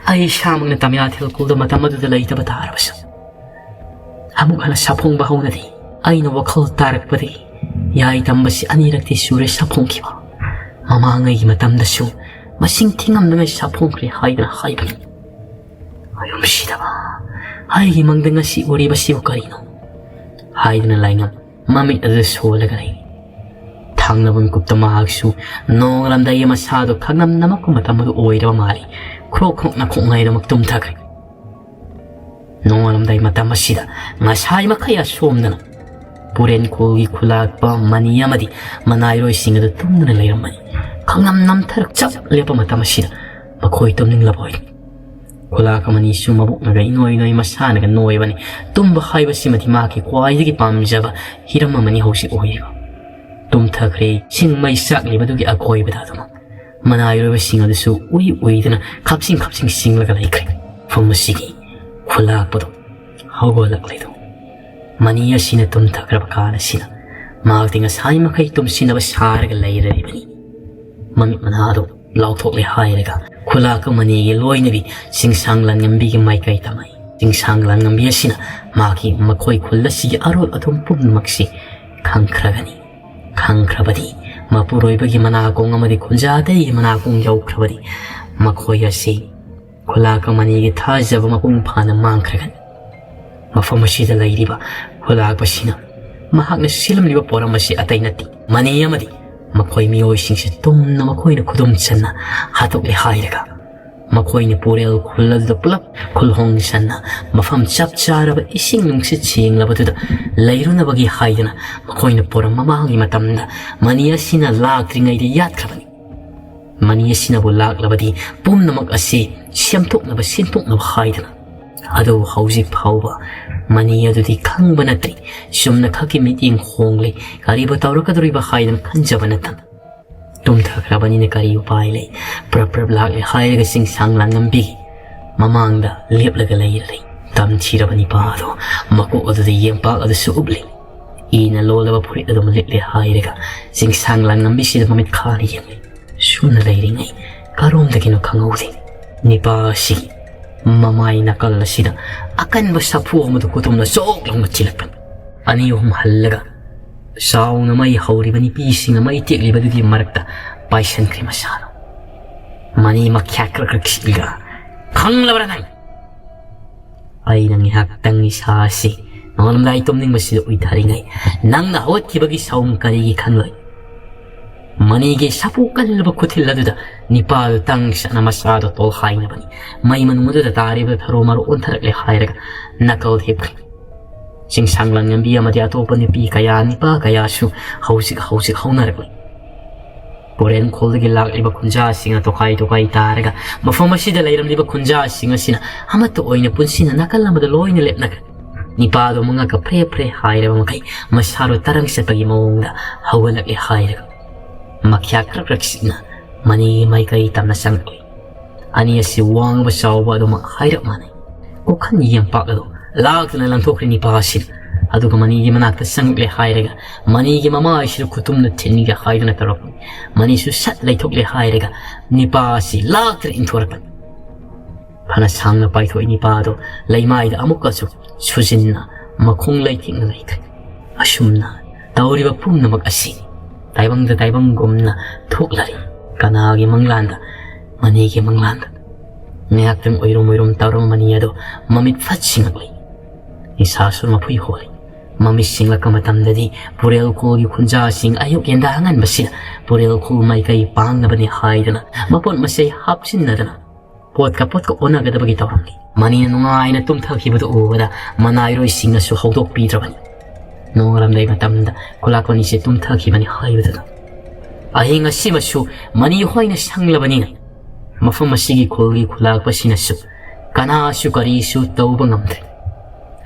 ꯑꯩ ꯏꯁꯥꯃꯛꯅ ꯇꯝꯌꯥꯊꯦꯜ ꯈꯨꯜꯗ ꯃꯇꯝ ꯑꯗꯨꯗ ꯂꯩꯇꯕ ꯇꯥꯔꯕꯁꯨ ꯑꯃꯨꯛ ꯍꯟꯅ ꯁꯥꯐꯣꯡꯕ ꯍꯧꯅꯗꯦ꯫ ꯑꯩꯅ ꯋꯥꯈꯜ ꯇꯥꯔꯛꯄꯗꯒꯤ ꯌꯥꯏ ꯇꯝꯕꯁꯤ ꯑꯅꯤꯔꯛꯇꯤ ꯁꯨꯔꯦ ꯁꯥꯐꯣꯡꯈꯤꯕ꯫ ꯃꯃꯥꯡꯉꯩꯒꯤ ꯃꯇꯝꯗꯁꯨ ꯃꯁꯤꯡ ꯊꯤꯉꯝꯗꯉꯩ ꯁꯥꯐꯣꯡꯈ꯭ꯔꯦ ꯍꯥꯏꯗꯅ ꯍꯥꯏꯕꯅꯤ꯫ ꯑꯌꯨꯝꯁꯤꯗꯕ, ꯑꯩꯒꯤ ꯃꯪꯗ ꯉꯁꯤ ꯎꯔꯤꯕꯁꯤꯕꯨ ꯀꯔꯤꯅꯣ? ꯍꯥꯏꯗꯨꯅ ꯂꯥꯏꯉꯝ ꯃꯃꯤꯠ ꯑꯗꯨ ꯁꯣꯜꯂꯒ ꯂꯩ꯫ ꯊꯪꯅꯕ ꯃꯤꯀꯨꯞꯇ ꯃꯍꯥꯛꯁꯨ ꯅꯣꯡꯉꯥꯜꯂꯝꯗꯥꯏꯒꯤ ꯃꯁꯥꯗꯨ ꯈꯪꯅꯝ ꯅꯝꯃꯛꯄ ꯃꯇꯝ ꯑꯗꯨ ꯑꯣꯏꯔꯕ ꯃꯥꯜꯂꯤ꯫ ꯈ꯭ꯔꯣꯛ ꯈ꯭ꯔꯣꯛꯅ ꯈꯣꯡꯉꯩꯗꯃꯛ ꯇꯨꯝꯊꯈ꯭ꯔꯦ꯫ ꯅꯣꯡꯉꯥꯜꯂꯝꯗꯥꯏ ꯃꯇꯝ ꯑꯁꯤꯗ ꯉꯁꯥꯏ ꯃꯈꯩ ꯑꯁꯣꯝꯗꯅ ꯄꯨꯔꯦꯟꯈꯣꯜꯒꯤ ꯈꯨꯂꯥꯛꯄ ꯃꯅꯤ ꯑꯃꯗꯤ ꯃꯅꯥꯏꯔꯣꯏꯁꯤꯡ ꯑꯗꯨ ꯇꯨꯝꯗꯨꯅ ꯂꯩꯔꯝꯕꯅꯤ꯫ ꯈꯪꯅꯝ ꯅꯝꯊꯔꯛ ꯆꯞ ꯂꯦꯞꯄ ꯃꯇꯝ ꯑꯁꯤꯗ ꯃꯈꯣꯏ ꯇꯨꯝꯅꯤꯡꯂꯕ ꯑꯣꯏ꯫ ꯈꯨꯂꯥꯛꯄ ꯃꯅꯤꯁꯨ ꯃꯕꯨꯛꯅꯒ ꯏꯅꯣꯏ ꯅꯣꯏ ꯃꯁꯥꯅꯒ ꯅꯣꯏꯕꯅꯤ꯫ ꯇꯨꯝꯕ ꯍꯥꯏꯕꯁꯤꯃꯗꯤ ꯃꯍꯥꯛꯀꯤ ꯈ꯭ꯋꯥꯏꯗꯒꯤ ꯄꯥꯝꯖꯕ ꯍꯤꯔꯝ ꯑꯃꯅꯤ ꯍꯧꯖꯤꯛ ꯑꯣꯏꯔꯤꯕ꯫ ꯇꯨꯝꯊꯈ꯭ꯔꯦ꯫ ꯁꯤꯡ ꯃꯩ ꯆꯥꯛꯂꯤꯕꯗꯨꯒꯤ ꯑꯀꯣꯏꯕꯗ ꯑꯗꯨꯃꯛ ꯃꯅꯥꯏꯔꯣꯏꯕꯁꯤꯡ ꯑꯗꯨꯁꯨ ꯎꯏ ꯎꯏꯗꯨꯅ ꯈꯞꯆꯤꯡ ꯈꯞꯆꯤꯡ ꯆꯤꯡꯂꯒ ꯂꯩꯈ꯭ꯔꯦ꯫ ꯃꯐꯝ ꯑꯁꯤꯒꯤ ꯈꯨꯂꯥꯛꯄꯗꯣ ꯍꯧꯒꯠꯂꯛꯂꯦꯗꯣ꯫ ꯃꯅꯤ ꯑꯁꯤꯅ ꯇꯨꯝꯊꯈ꯭ꯔꯕ ꯀꯥꯟ ꯑꯁꯤꯗ ꯃꯍꯥꯛꯇꯤ ꯉꯁꯥꯏ ꯃꯈꯩ ꯇꯨꯝꯁꯤꯟꯅꯕ ꯁꯥꯔꯒ ꯂꯩꯔꯔꯤꯕꯅꯤ꯫ ꯃꯃꯤꯠ ꯃꯅꯥꯗꯨ ꯂꯥꯎꯊꯣꯛꯂꯦ ꯍꯥꯏꯔꯒ ꯈꯨꯂꯥꯛꯄ ꯃꯅꯤꯒꯤ ꯂꯣꯏꯅꯕꯤ ꯆꯤꯡꯁꯥꯡ ꯂꯥꯟꯉꯝꯕꯤꯒꯤ ꯃꯥꯏꯀꯩ ꯇꯝꯃꯤ꯫ ꯆꯤꯡꯁꯥꯡ ꯂꯥꯟꯉꯝꯕꯤ ꯑꯁꯤꯅ ꯃꯍꯥꯛꯀꯤ ꯃꯈꯣꯏ ꯈꯨꯜ ꯑꯁꯤꯒꯤ ꯑꯔꯣꯜ ꯑꯗꯨꯝ ꯄꯨꯝꯅꯃꯛꯁꯤ ꯈꯪꯈ꯭ꯔꯒꯅꯤ꯫ ꯈꯪꯈ꯭ꯔꯕꯗꯤ, ꯃꯄꯨꯔꯣꯏꯕꯒꯤ ꯃꯅꯥꯀꯣꯡ ꯑꯃꯗꯤ ꯈꯨꯟꯖꯥ ꯑꯇꯩꯒꯤ ꯃꯅꯥꯀꯣꯡ ꯌꯧꯈ꯭ꯔꯕꯗꯤ, ꯃꯈꯣꯏ ꯑꯁꯤ ꯈꯨꯂꯥꯛꯄ ꯃꯅꯤꯒꯤ ꯊꯥꯖꯕ ꯃꯄꯨꯡ ꯐꯥꯅ ꯃꯥꯡꯈ꯭ꯔꯒꯅꯤ꯫ ꯃꯐꯝ ꯑꯁꯤꯗ ꯂꯩꯔꯤꯕ ꯈꯨꯂꯥꯛꯄꯁꯤꯅ ꯃꯍꯥꯛꯅ ꯁꯤꯜꯂꯝꯂꯤꯕ ꯄꯣꯔꯝ ꯑꯁꯤ ꯑꯇꯩ ꯅꯠꯇꯦ, ꯃꯅꯤ ꯑꯃꯗꯤ ꯃꯈꯣꯏ ꯃꯤꯑꯣꯏꯁꯤꯡꯁꯦ ꯇꯨꯝꯅ ꯃꯈꯣꯏꯅ ꯈꯨꯗꯨꯝ ꯆꯟꯅ ꯍꯥꯠꯇꯣꯛꯂꯦ ꯍꯥꯏꯔꯒ, ꯃꯈꯣꯏꯅ ꯄꯨꯔꯦꯜ ꯈꯨꯜ ꯑꯗꯨꯗ ꯄꯨꯂꯞ ꯈꯨꯜꯍꯣꯡꯁꯟꯅ ꯃꯐꯝ ꯆꯞ ꯆꯥꯔꯕ ꯏꯁꯤꯡ ꯅꯨꯡꯁꯤꯠ ꯁꯦꯡꯂꯕꯗꯨꯗ ꯂꯩꯔꯨꯅꯕꯒꯤ ꯍꯥꯏꯗꯨꯅ ꯃꯈꯣꯏꯅ ꯄꯣꯔꯝ ꯃꯃꯥꯡꯒꯤ ꯃꯇꯝꯗ ꯃꯅꯤ ꯑꯁꯤꯅ ꯂꯥꯛꯇ꯭ꯔꯤꯉꯩꯗ ꯌꯥꯠꯈ꯭ꯔꯕꯅꯤ꯫ ꯃꯅꯤ ꯑꯁꯤꯅꯕꯨ ꯂꯥꯛꯂꯕꯗꯤ ꯄꯨꯝꯅꯃꯛ ꯑꯁꯤ ꯁꯦꯝꯗꯣꯛꯅꯕ ꯁꯤꯟꯗꯣꯛꯅꯕ ꯍꯥꯏꯗꯨꯅ꯫ ꯑꯗꯨꯕꯨ ꯍꯧꯖꯤꯛ ꯐꯥꯎꯕ ꯃꯅꯤ ꯑꯗꯨꯗꯤ ꯈꯪꯕ ꯅꯠꯇ꯭ꯔꯤ꯫ ꯆꯨꯝꯅ ꯈꯛꯀꯤ ꯃꯤꯠꯌꯦꯡ ꯍꯣꯡꯂꯤ꯫ ꯀꯔꯤꯕꯨ ꯇꯧꯔꯛꯀꯗꯧꯔꯤꯕ ꯍꯥꯏꯗꯨꯅ ꯈꯟꯖꯕ ꯅꯠꯇꯅ꯫ ꯇꯨꯝꯊꯈ꯭ꯔꯕꯅꯤꯅ ꯀꯔꯤ ꯎꯄꯥꯏ ꯂꯩ? ꯄ꯭ꯔꯞ ꯄ꯭ꯔꯞ ꯂꯥꯛꯂꯦ ꯍꯥꯏꯔꯒ ꯆꯤꯡꯁꯥꯡ ꯂꯥꯟꯉꯝꯕꯤꯒꯤ ꯃꯃꯥꯡꯗ ꯂꯦꯞꯂꯒ ꯂꯩꯔꯦ꯫ ꯇꯝꯊꯤꯔꯕ ꯅꯤꯄꯥ ꯑꯗꯣ ꯃꯀꯣꯛ ꯑꯗꯨꯗ ꯌꯦꯝꯄꯥꯛ ꯑꯗꯨꯁꯨ ꯎꯞꯂꯤ꯫ ꯏꯅ ꯂꯣꯜꯂꯕ ꯐꯨꯔꯤꯠ ꯑꯗꯨꯝ ꯂꯤꯠꯂꯦ ꯍꯥꯏꯔꯒ ꯆꯤꯡꯁꯥꯡ ꯂꯥꯟꯉꯝꯕꯤꯁꯤꯗ ꯃꯃꯤꯠ ꯈꯥꯅ ꯌꯦꯡꯂꯤ꯫ ꯁꯨꯝꯅ ꯂꯩꯔꯤꯉꯩ ꯀꯔꯣꯝꯗꯒꯤꯅꯣ ꯈꯪꯍꯧꯗꯦ, ꯅꯤꯄꯥ ꯑꯁꯤꯒꯤ ꯃꯃꯥꯏ ꯅꯥꯀꯜ ꯑꯁꯤꯗ ꯑꯀꯟꯕ ꯁꯥꯐꯨ ꯑꯃꯗ ꯈꯨꯇꯨꯝꯅ ꯆꯣꯛ ꯂꯥꯎꯅ ꯆꯤꯜꯂꯛꯄꯅꯤ꯫ ꯑꯅꯤ ꯑꯍꯨꯝ ꯍꯜꯂꯒ ꯆꯥꯎꯅ ꯃꯩ ꯍꯧꯔꯤꯕ ꯅꯤꯄꯤꯁꯤꯡꯅ ꯃꯩ ꯇꯦꯛꯂꯤꯕꯗꯨꯒꯤ ꯃꯔꯛꯇ ꯄꯥꯏꯁꯟꯈ꯭ꯔꯦ ꯃꯁꯥꯗꯣ꯫ ꯃꯅꯤ ꯃꯈ꯭ꯌꯥ ꯀ꯭ꯔꯛ ꯀ꯭ꯔꯛ ꯁꯤꯠꯂꯒ, "ꯈꯪꯂꯕ꯭ꯔꯥ ꯅꯪ? ꯑꯩꯅ ꯉꯥꯏꯍꯥꯛꯇꯪ ꯏꯁꯥ ꯑꯁꯤ ꯅꯣꯡꯉꯥꯜꯂꯝꯗꯥꯏ ꯇꯨꯝꯅꯤꯡꯕꯁꯤꯗ ꯎꯏꯊꯔꯤꯉꯩ ꯅꯪꯅ ꯍꯧꯒꯠꯈꯤꯕꯒꯤ ꯁꯥꯎꯝ ꯀꯔꯤꯒꯤ ꯈꯪꯂꯣꯏ?" ꯃꯅꯤꯒꯤ ꯁꯥꯐꯨ ꯀꯜꯂꯕ ꯈꯨꯊꯤꯜ ꯑꯗꯨꯗ ꯅꯤꯄꯥꯗꯨ ꯇꯪ ꯁꯠꯅ ꯃꯁꯥꯗꯣ ꯇꯣꯜꯍꯥꯏꯅꯕꯅꯤ꯫ ꯃꯩ ꯃꯅꯨꯡ ꯑꯗꯨꯗ ꯇꯥꯔꯤꯕ ꯊꯔꯣ ꯃꯔꯣ ꯑꯣꯟꯊꯔꯛꯂꯦ ꯍꯥꯏꯔꯒ ꯅꯥꯀꯜ ꯍꯤꯞꯈ꯭ꯔꯦ꯫ ꯆꯤꯡꯁꯥꯡ ꯂꯥꯟꯉꯝꯕꯤ ꯑꯃꯗꯤ ꯑꯇꯣꯞꯄ ꯅꯨꯄꯤ ꯀꯌꯥ, ꯅꯤꯄꯥ ꯀꯌꯥꯁꯨ ꯍꯧꯖꯤꯛ ꯍꯧꯖꯤꯛ ꯍꯧꯅꯔꯛꯂꯤ꯫ ꯄꯣꯔꯦꯟ ꯈꯣꯜꯗꯒꯤ ꯂꯥꯛꯂꯤꯕ ꯈꯨꯟꯖꯥꯁꯤꯡꯅ ꯇꯣꯈꯥꯏ ꯇꯣꯈꯥꯏ ꯇꯥꯔꯒ ꯃꯐꯝ ꯑꯁꯤꯗ ꯂꯩꯔꯝꯂꯤꯕ ꯈꯨꯟꯖꯥꯁꯤꯡ ꯑꯁꯤꯅ ꯑꯃꯠꯇ ꯑꯣꯏꯅ ꯄꯨꯟꯁꯤꯟꯅ ꯅꯥꯀꯜ ꯑꯃꯗ ꯂꯣꯏꯅ ꯂꯦꯞꯅꯈ꯭ꯔꯦ꯫ ꯅꯤꯄꯥꯗꯣ ꯃꯉꯛꯀ ꯐ꯭ꯔꯦ ꯐ꯭ꯔꯦ ꯍꯥꯏꯔꯕ ꯃꯈꯩ ꯃꯁꯥꯔꯣ ꯇꯔꯪ ꯆꯠꯄꯒꯤ ꯃꯑꯣꯡꯗ ꯍꯧꯒꯠꯂꯛꯂꯦ ꯍꯥꯏꯔꯒ ꯃꯈ꯭ꯌꯥ ꯈꯔ ꯈꯔ ꯁꯤꯛꯅ ꯃꯅꯤꯒꯤ ꯃꯥꯏꯀꯩ ꯇꯝꯅ ꯆꯪꯂꯛꯂꯤ꯫ ꯑꯅꯤ ꯑꯁꯤ ꯋꯥꯡꯕ ꯆꯥꯎꯕ ꯑꯗꯨꯃꯛ ꯍꯥꯏꯔꯞ ꯃꯥꯟꯅꯩ꯫ ꯀꯣꯈꯟ ꯌꯦꯝꯄꯥꯛ ꯑꯗꯨ ꯂꯥꯛꯇꯨꯅ ꯂꯪꯊꯣꯛꯈ꯭ꯔꯦ ꯅꯤꯄꯥ ꯑꯁꯤꯅ꯫ ꯑꯗꯨꯒ ꯃꯅꯤꯒꯤ ꯃꯅꯥꯛꯇ ꯆꯪꯂꯛꯂꯦ ꯍꯥꯏꯔꯒ ꯃꯅꯤꯒꯤ ꯃꯃꯥꯏꯁꯤꯗ ꯈꯨꯇꯨꯝꯅ ꯊꯤꯟꯒꯦ ꯍꯥꯏꯗꯨꯅ ꯇꯧꯔꯛꯄꯅꯤ꯫ ꯃꯅꯤꯁꯨ ꯁꯠ ꯂꯩꯊꯣꯛꯂꯦ ꯍꯥꯏꯔꯒ ꯅꯤꯄꯥ ꯑꯁꯤ ꯂꯥꯛꯇꯅ ꯏꯟꯊꯣꯔꯛꯄꯅꯤ꯫ ꯐꯅ ꯁꯥꯡꯅ ꯄꯥꯏꯊꯣꯛꯏ ꯅꯤꯄꯥꯗꯣ ꯂꯩꯃꯥꯏꯗ ꯑꯃꯨꯛꯀꯁꯨ ꯁꯨꯖꯤꯟꯅ ꯃꯈꯣꯡ ꯂꯩꯊꯦꯛꯅ ꯂꯩꯈ꯭ꯔꯦ꯫ ꯑꯁꯨꯝꯅ ꯇꯧꯔꯤꯕ ꯄꯨꯝꯅꯃꯛ ꯑꯁꯤ ꯇꯥꯏꯕꯪꯗ ꯇꯥꯏꯕꯪꯒꯨꯝꯅ ꯊꯣꯛꯂꯔꯤ꯫ ꯀꯅꯥꯒꯤ ꯃꯪꯂꯥꯟꯗ? ꯃꯅꯤꯒꯤ ꯃꯪꯂꯥꯟꯗ꯫ ꯉꯥꯏꯍꯥꯛꯇꯪ ꯑꯣꯏꯔꯨꯝ ꯑꯣꯏꯔꯨꯝ ꯇꯧꯔꯝꯕ ꯃꯅꯤ ꯑꯗꯣ ꯃꯃꯤꯠ ꯐꯠ ꯁꯤꯡꯉꯛꯂꯤ꯫ ꯅꯤꯁꯥꯁꯨ ꯃꯐꯨꯏ ꯍꯣꯜꯂꯤ꯫ ꯃꯃꯤꯠ ꯁꯤꯡꯂꯛꯄ ꯃꯇꯝꯗꯗꯤ ꯄꯨꯔꯦꯜ ꯈꯨꯜꯒꯤ ꯈꯨꯟꯖꯥꯁꯤꯡ ꯑꯌꯨꯛ ꯌꯦꯟꯗꯥ ꯑꯉꯟꯕꯁꯤꯗ ꯄꯨꯔꯦꯜ ꯈꯨꯜ ꯃꯥꯏꯀꯩ ꯄꯥꯡꯅꯕꯅꯤ ꯍꯥꯏꯗꯅ ꯃꯄꯣꯠ ꯃꯆꯩ ꯍꯥꯞꯆꯤꯟꯅꯗꯅ ꯄꯣꯠꯀ ꯄꯣꯠꯀ ꯑꯣꯟꯅꯒꯗꯕꯒꯤ ꯇꯧꯔꯝꯂꯤ꯫ ꯃꯅꯤꯅ ꯅꯨꯡꯉꯥꯏꯅ ꯇꯨꯝꯊꯈꯤꯕꯗꯨ ꯎꯕꯗ ꯃꯅꯥꯏꯔꯣꯏꯁꯤꯡꯅꯁꯨ ꯍꯧꯗꯣꯛꯄꯤꯗ꯭ꯔꯕꯅꯤ꯫ ꯅꯣꯡꯉꯥꯜꯂꯝꯗꯥꯏ ꯃꯇꯝꯗ ꯈꯨꯂꯥꯛꯄ ꯑꯅꯤꯁꯦ ꯇꯨꯝꯊꯈꯤꯕꯅꯤ ꯍꯥꯏꯕꯗꯨꯗ꯫ ꯑꯍꯤꯡ ꯑꯁꯤꯃꯁꯨ ꯃꯅꯤ ꯍꯣꯏꯅ ꯁꯪꯂꯕꯅꯤꯅ ꯃꯐꯝ ꯑꯁꯤꯒꯤ ꯈꯨꯜꯒꯤ ꯈꯨꯂꯥꯛꯄꯁꯤꯅꯁꯨ ꯀꯅꯥꯁꯨ ꯀꯔꯤꯁꯨ ꯇꯧꯕ ꯉꯝꯗ꯭ꯔꯦ꯫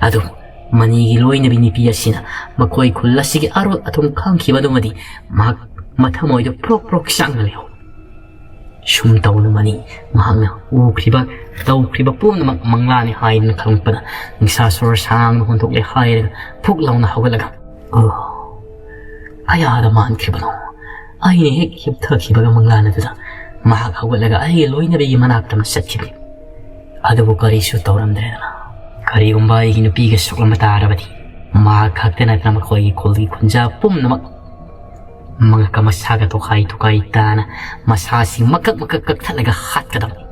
ꯑꯗꯨꯕꯨ ꯃꯅꯤꯒꯤ ꯂꯣꯏꯅꯕꯤ ꯅꯨꯄꯤ ꯑꯁꯤꯅ ꯃꯈꯣꯏ ꯈꯨꯜ ꯑꯁꯤꯒꯤ ꯑꯔꯣꯠ ꯑꯊꯨꯝ ꯈꯪꯈꯤꯕꯗꯨꯃꯗꯤ ꯃꯍꯥꯛ ꯃꯊꯃꯣꯏꯗ ꯄ꯭ꯔꯣꯛ ꯄ꯭ꯔꯣꯛ ꯆꯥꯛꯅ ꯂꯩꯍꯧꯏ꯫ ꯁꯨꯝ ꯇꯧꯅ ꯃꯅꯤ ꯃꯍꯥꯛꯅ ꯎꯈ꯭ꯔꯤꯕ ꯇꯧꯈ꯭ꯔꯤꯕ ꯄꯨꯝꯅꯃꯛ ꯃꯪꯂꯥꯅꯤ ꯍꯥꯏꯗꯨꯅ ꯈꯪꯂꯛꯄꯗ ꯅꯤꯡꯁꯥ ꯁꯣꯔ ꯁꯥꯡꯅ ꯍꯣꯟꯗꯣꯛꯂꯦ ꯍꯥꯏꯔꯒ ꯐꯨꯛ ꯂꯥꯎꯅ ꯍꯧꯒꯠꯂꯒ, "ꯑꯣ, ꯑꯌꯥꯗ ꯃꯥꯟꯈ꯭ꯔꯤꯕꯅꯣ? ꯑꯩꯅ ꯍꯦꯛ ꯍꯤꯞꯊꯈꯤꯕꯒ ꯃꯪꯂꯥꯟ ꯑꯗꯨꯗ ꯃꯍꯥꯛ ꯍꯧꯒꯠꯂꯒ ꯑꯩꯒꯤ ꯂꯣꯏꯅꯕꯤꯒꯤ ꯃꯅꯥꯛꯇ ꯑꯃ ꯆꯠꯈꯤꯕꯅꯤ꯫ ꯑꯗꯨꯕꯨ ꯀꯔꯤꯁꯨ ꯇꯧꯔꯝꯗ꯭ꯔꯦꯗꯅ꯫ ꯀꯔꯤꯒꯨꯝꯕ ꯑꯩꯒꯤ ꯅꯨꯄꯤꯒ ꯁꯣꯛꯂꯝꯕ ꯇꯥꯔꯕꯗꯤ ꯃꯍꯥꯛ ꯈꯛꯇ ꯅꯠꯇꯅ ꯃꯈꯣꯏꯒꯤ ꯈꯨꯜꯒꯤ ꯈꯨꯟꯖꯥ ꯄꯨꯝꯅꯃꯛ ꯃꯉꯛꯀ ꯃꯁꯥꯒ ꯇꯣꯈꯥꯏ ꯇꯣꯈꯥꯏ ꯇꯥꯅ ꯃꯁꯥꯁꯤꯡ ꯃꯀꯛ ꯃꯀꯛ ꯀꯛꯊꯠꯂꯒ ꯍꯥꯠꯀꯗꯕꯅꯤ꯫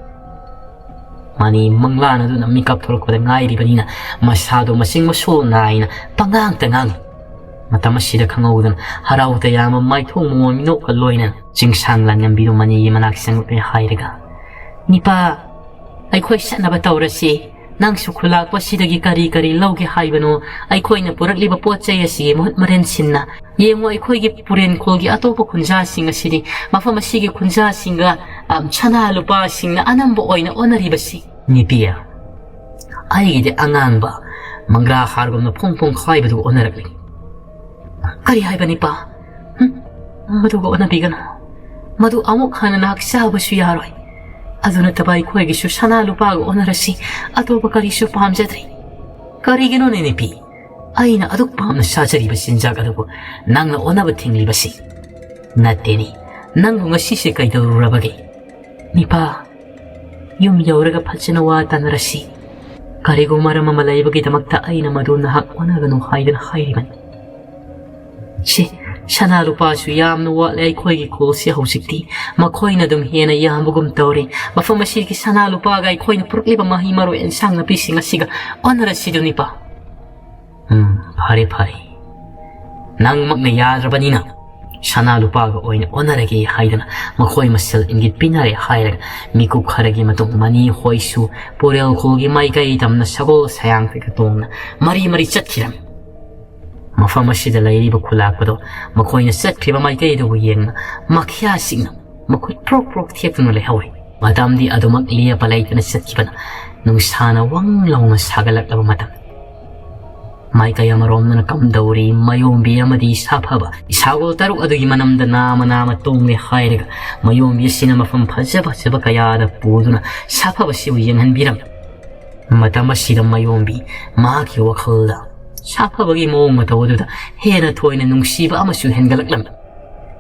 ꯃꯅꯤ ꯃꯪꯂꯥꯟ ꯑꯗꯨꯅ ꯃꯤꯀꯞ ꯊꯣꯛꯂꯛꯄꯗ ꯉꯥꯏꯔꯤꯕꯅꯤꯅ ꯃꯁꯥꯗꯣ ꯃꯆꯤꯡ ꯃꯁꯣꯜ ꯅꯥꯏꯅ ꯄꯉꯥꯡꯇ ꯉꯥꯡꯏ꯫ ꯃꯇꯝ ꯑꯁꯤꯗ ꯈꯪꯍꯧꯗꯅ ꯍꯔꯥꯎ ꯇꯌꯥꯝꯕ ꯃꯥꯏꯊꯣꯡ ꯃꯑꯣꯡ ꯃꯤꯅꯣꯛꯀ ꯂꯣꯏꯅꯅ ꯆꯤꯡꯁꯥꯡ ꯂꯥꯟꯉꯝꯕꯤꯗꯨ ꯃꯅꯤꯒꯤ ꯃꯅꯥꯛ ꯆꯪꯂꯛꯂꯦ ꯍꯥꯏꯔꯒ, "ꯅꯤꯄꯥ, ꯑꯩꯈꯣꯏ ꯆꯠꯅꯕ ꯇꯧꯔꯁꯤ꯫ ꯅꯪꯁꯨ ꯈꯨꯂꯥꯛꯄꯁꯤꯗꯒꯤ ꯀꯔꯤ ꯀꯔꯤ ꯂꯧꯒꯦ ꯍꯥꯏꯕꯅꯣ? ꯑꯩꯈꯣꯏꯅ ꯄꯨꯔꯛꯂꯤꯕ ꯄꯣꯠ ꯆꯩ ꯑꯁꯤꯒꯤ ꯃꯍꯨꯠ ꯃꯔꯦꯟ ꯁꯤꯟꯅ ꯌꯦꯡꯉꯨ, ꯑꯩꯈꯣꯏꯒꯤ ꯄꯨꯔꯦꯟꯈꯣꯜꯒꯤ ꯑꯇꯣꯞꯄ ꯈꯨꯟꯖꯥꯁꯤꯡ ꯑꯁꯤꯗꯤ ꯃꯐꯝ ꯑꯁꯤꯒꯤ ꯈꯨꯟꯖꯥꯁꯤꯡꯒ, ꯑ, ꯁꯅꯥ ꯂꯨꯄꯥꯁꯤꯡꯅ ꯑꯅꯝꯕ ꯑꯣꯏꯅ ꯑꯣꯟꯅꯔꯤꯕꯁꯤ꯫" "ꯅꯤꯄꯤ, ꯑꯩꯒꯤꯗꯤ ꯑꯉꯥꯡꯕ ꯃꯪꯒ꯭ꯔꯥ ꯍꯥꯔꯒꯨꯝꯅ ꯐꯣꯡ ꯐꯣꯡ ꯈꯥꯏꯕꯗꯨ ꯑꯣꯟꯅꯔꯛꯂꯤ꯫" "ꯀꯔꯤ ꯍꯥꯏꯕ ꯅꯤꯄꯥ? ꯍꯨꯝ? ꯃꯗꯨꯒ ꯑꯣꯟꯅꯕꯤꯒꯅꯨ꯫ ꯃꯗꯨ ꯑꯃꯨꯛ ꯍꯟꯅ ꯅꯍꯥꯛ ꯆꯥꯕꯁꯨ ꯌꯥꯔꯣꯏ꯫ ꯑꯗꯨ ꯅꯠꯇꯕ ꯑꯩꯈꯣꯏꯒꯤꯁꯨ ꯁꯅꯥ ꯂꯨꯄꯥꯒ ꯑꯣꯟꯅꯔꯁꯤ꯫ ꯑꯇꯣꯞꯄ ꯀꯔꯤꯁꯨ ꯄꯥꯝꯖꯗ꯭ꯔꯤ꯫" "ꯀꯔꯤꯒꯤꯅꯣꯅꯦ ꯅꯤꯄꯤ? ꯑꯩꯅ ꯑꯗꯨꯛ ꯄꯥꯝꯅ ꯆꯥꯖꯔꯤꯕ ꯆꯤꯟꯖꯥꯛ ꯑꯗꯨꯕꯨ ꯅꯪꯅ ꯑꯣꯟꯅꯕ ꯊꯤꯡꯂꯤꯕꯁꯤ? ꯅꯠꯇꯦꯅꯦ, ꯅꯪꯕꯨ ꯉꯁꯤꯁꯦ ꯀꯩꯗꯧꯔꯨꯔꯕꯒꯦ? ꯅꯤꯄꯥ, ꯌꯨꯝ ꯌꯧꯔꯒ ꯐꯖꯅ ꯋꯥ ꯇꯥꯅꯔꯁꯤ꯫ ꯀꯔꯤꯒꯨꯝꯕ ꯃꯔꯝ ꯑꯃ ꯂꯩꯕꯒꯤꯗꯃꯛꯇ ꯑꯩꯅ ꯃꯗꯨ ꯅꯍꯥꯛ ꯑꯣꯟꯅꯒꯅꯨ ꯍꯥꯏꯗꯨꯅ ꯍꯥꯏꯔꯤꯕꯅꯤ꯫ ꯁꯤ, ꯁꯅꯥ ꯂꯨꯄꯥꯁꯨ ꯌꯥꯝꯅ ꯋꯥꯠꯂꯦ ꯑꯩꯈꯣꯏꯒꯤ ꯈꯨꯜꯁꯦ ꯍꯧꯖꯤꯛꯇꯤ꯫ ꯃꯈꯣꯏꯅ ꯑꯗꯨꯝ ꯍꯦꯟꯅ ꯌꯥꯝꯕꯒꯨꯝ ꯇꯧꯔꯦ꯫ ꯃꯐꯝ ꯑꯁꯤꯒꯤ ꯁꯅꯥ ꯂꯨꯄꯥꯒ ꯑꯩꯈꯣꯏꯅ ꯄꯨꯔꯛꯂꯤꯕ ꯃꯍꯩ ꯃꯔꯣꯏ ꯑꯦꯟꯁꯥꯡ ꯅꯥꯄꯤꯁꯤꯡ ꯑꯁꯤꯒ ꯑꯣꯟꯅꯔꯁꯤꯗꯨ ꯅꯤꯄꯥ꯫ ꯎꯝ, ꯐꯔꯦ, ꯐꯔꯦ꯫ ꯅꯪꯃꯛꯅ ꯌꯥꯗ꯭ꯔꯕꯅꯤꯅ ꯁꯅꯥ ꯂꯨꯄꯥꯒ ꯑꯣꯏꯅ ꯑꯣꯟꯅꯔꯒꯦ ꯍꯥꯏꯗꯅ ꯃꯈꯣꯏ ꯃꯁꯦꯜ ꯏꯪꯒꯤꯠ ꯄꯤꯅꯔꯦ ꯍꯥꯏꯔꯒ ꯃꯤꯀꯨꯞ ꯈꯔꯒꯤ ꯃꯇꯨꯡ ꯃꯅꯤ ꯍꯣꯏꯁꯨ ꯄꯨꯔꯦꯜ ꯈꯨꯜꯒꯤ ꯃꯥꯏꯀꯩ ꯇꯝꯅ ꯁꯒꯣꯜ ꯁꯌꯥꯡ ꯀꯩꯀꯥ ꯇꯣꯡꯅ ꯃꯔꯤ ꯃꯔꯤ ꯆꯠꯈꯤꯔꯝꯃꯤ꯫ ꯃꯐꯝ ꯑꯁꯤꯗ ꯂꯩꯔꯤꯕ ꯈꯨꯂꯥꯛꯄꯗꯣ ꯃꯈꯣꯏꯅ ꯆꯠꯈ꯭ꯔꯤꯕ ꯃꯥꯏꯀꯩꯗꯨꯕꯨ ꯌꯦꯡꯅ ꯃꯈꯤꯌꯥꯁꯤꯡꯅ ꯃꯈꯨꯠ ꯄ꯭ꯔꯣꯛ ꯄ꯭ꯔꯣꯛ ꯊꯦꯛꯇꯨꯅ ꯂꯩꯍꯧꯔꯤ꯫ ꯃꯇꯝꯗꯤ ꯑꯗꯨꯃꯛ ꯂꯦꯞꯄ ꯂꯩꯇꯅ ꯆꯠꯈꯤꯕꯅ ꯅꯨꯡꯁꯥꯅ ꯋꯪ ꯂꯥꯎꯅ ꯁꯥꯒꯠꯂꯛꯂꯕ ꯃꯇꯝ꯫ ꯃꯥꯏꯀꯩ ꯑꯃꯔꯣꯝꯗꯅ ꯀꯝꯗꯧꯔꯤ, ꯃꯌꯣꯝꯕꯤ ꯑꯃꯗꯤ ꯁꯥꯐꯕ ꯏꯁꯥꯒꯣꯜ ꯇꯔꯨꯛ ꯑꯗꯨꯒꯤ ꯃꯅꯝꯗ ꯅꯥꯃ ꯅꯥꯃ ꯇꯣꯡꯂꯦ ꯍꯥꯏꯔꯒ ꯃꯌꯣꯝꯕꯤ ꯑꯁꯤꯅ ꯃꯐꯝ ꯐꯖ ꯐꯖꯕ ꯀꯌꯥꯗ ꯄꯨꯗꯨꯅ ꯁꯥꯐꯕꯁꯤꯕꯨ ꯌꯦꯡꯍꯟꯕꯤꯔꯝꯃꯤ꯫ ꯃꯇꯝ ꯑꯁꯤꯗ ꯃꯌꯣꯝꯕꯤ ꯃꯍꯥꯛꯀꯤ ꯋꯥꯈꯜꯗ ꯁꯥꯐꯕꯒꯤ ꯃꯑꯣꯡ ꯃꯇꯧ ꯑꯗꯨꯗ ꯍꯦꯟꯅ ꯊꯣꯏꯅ ꯅꯨꯡꯁꯤꯕ ꯑꯃꯁꯨ ꯍꯦꯟꯒꯠꯂꯛꯂꯝꯃꯤ꯫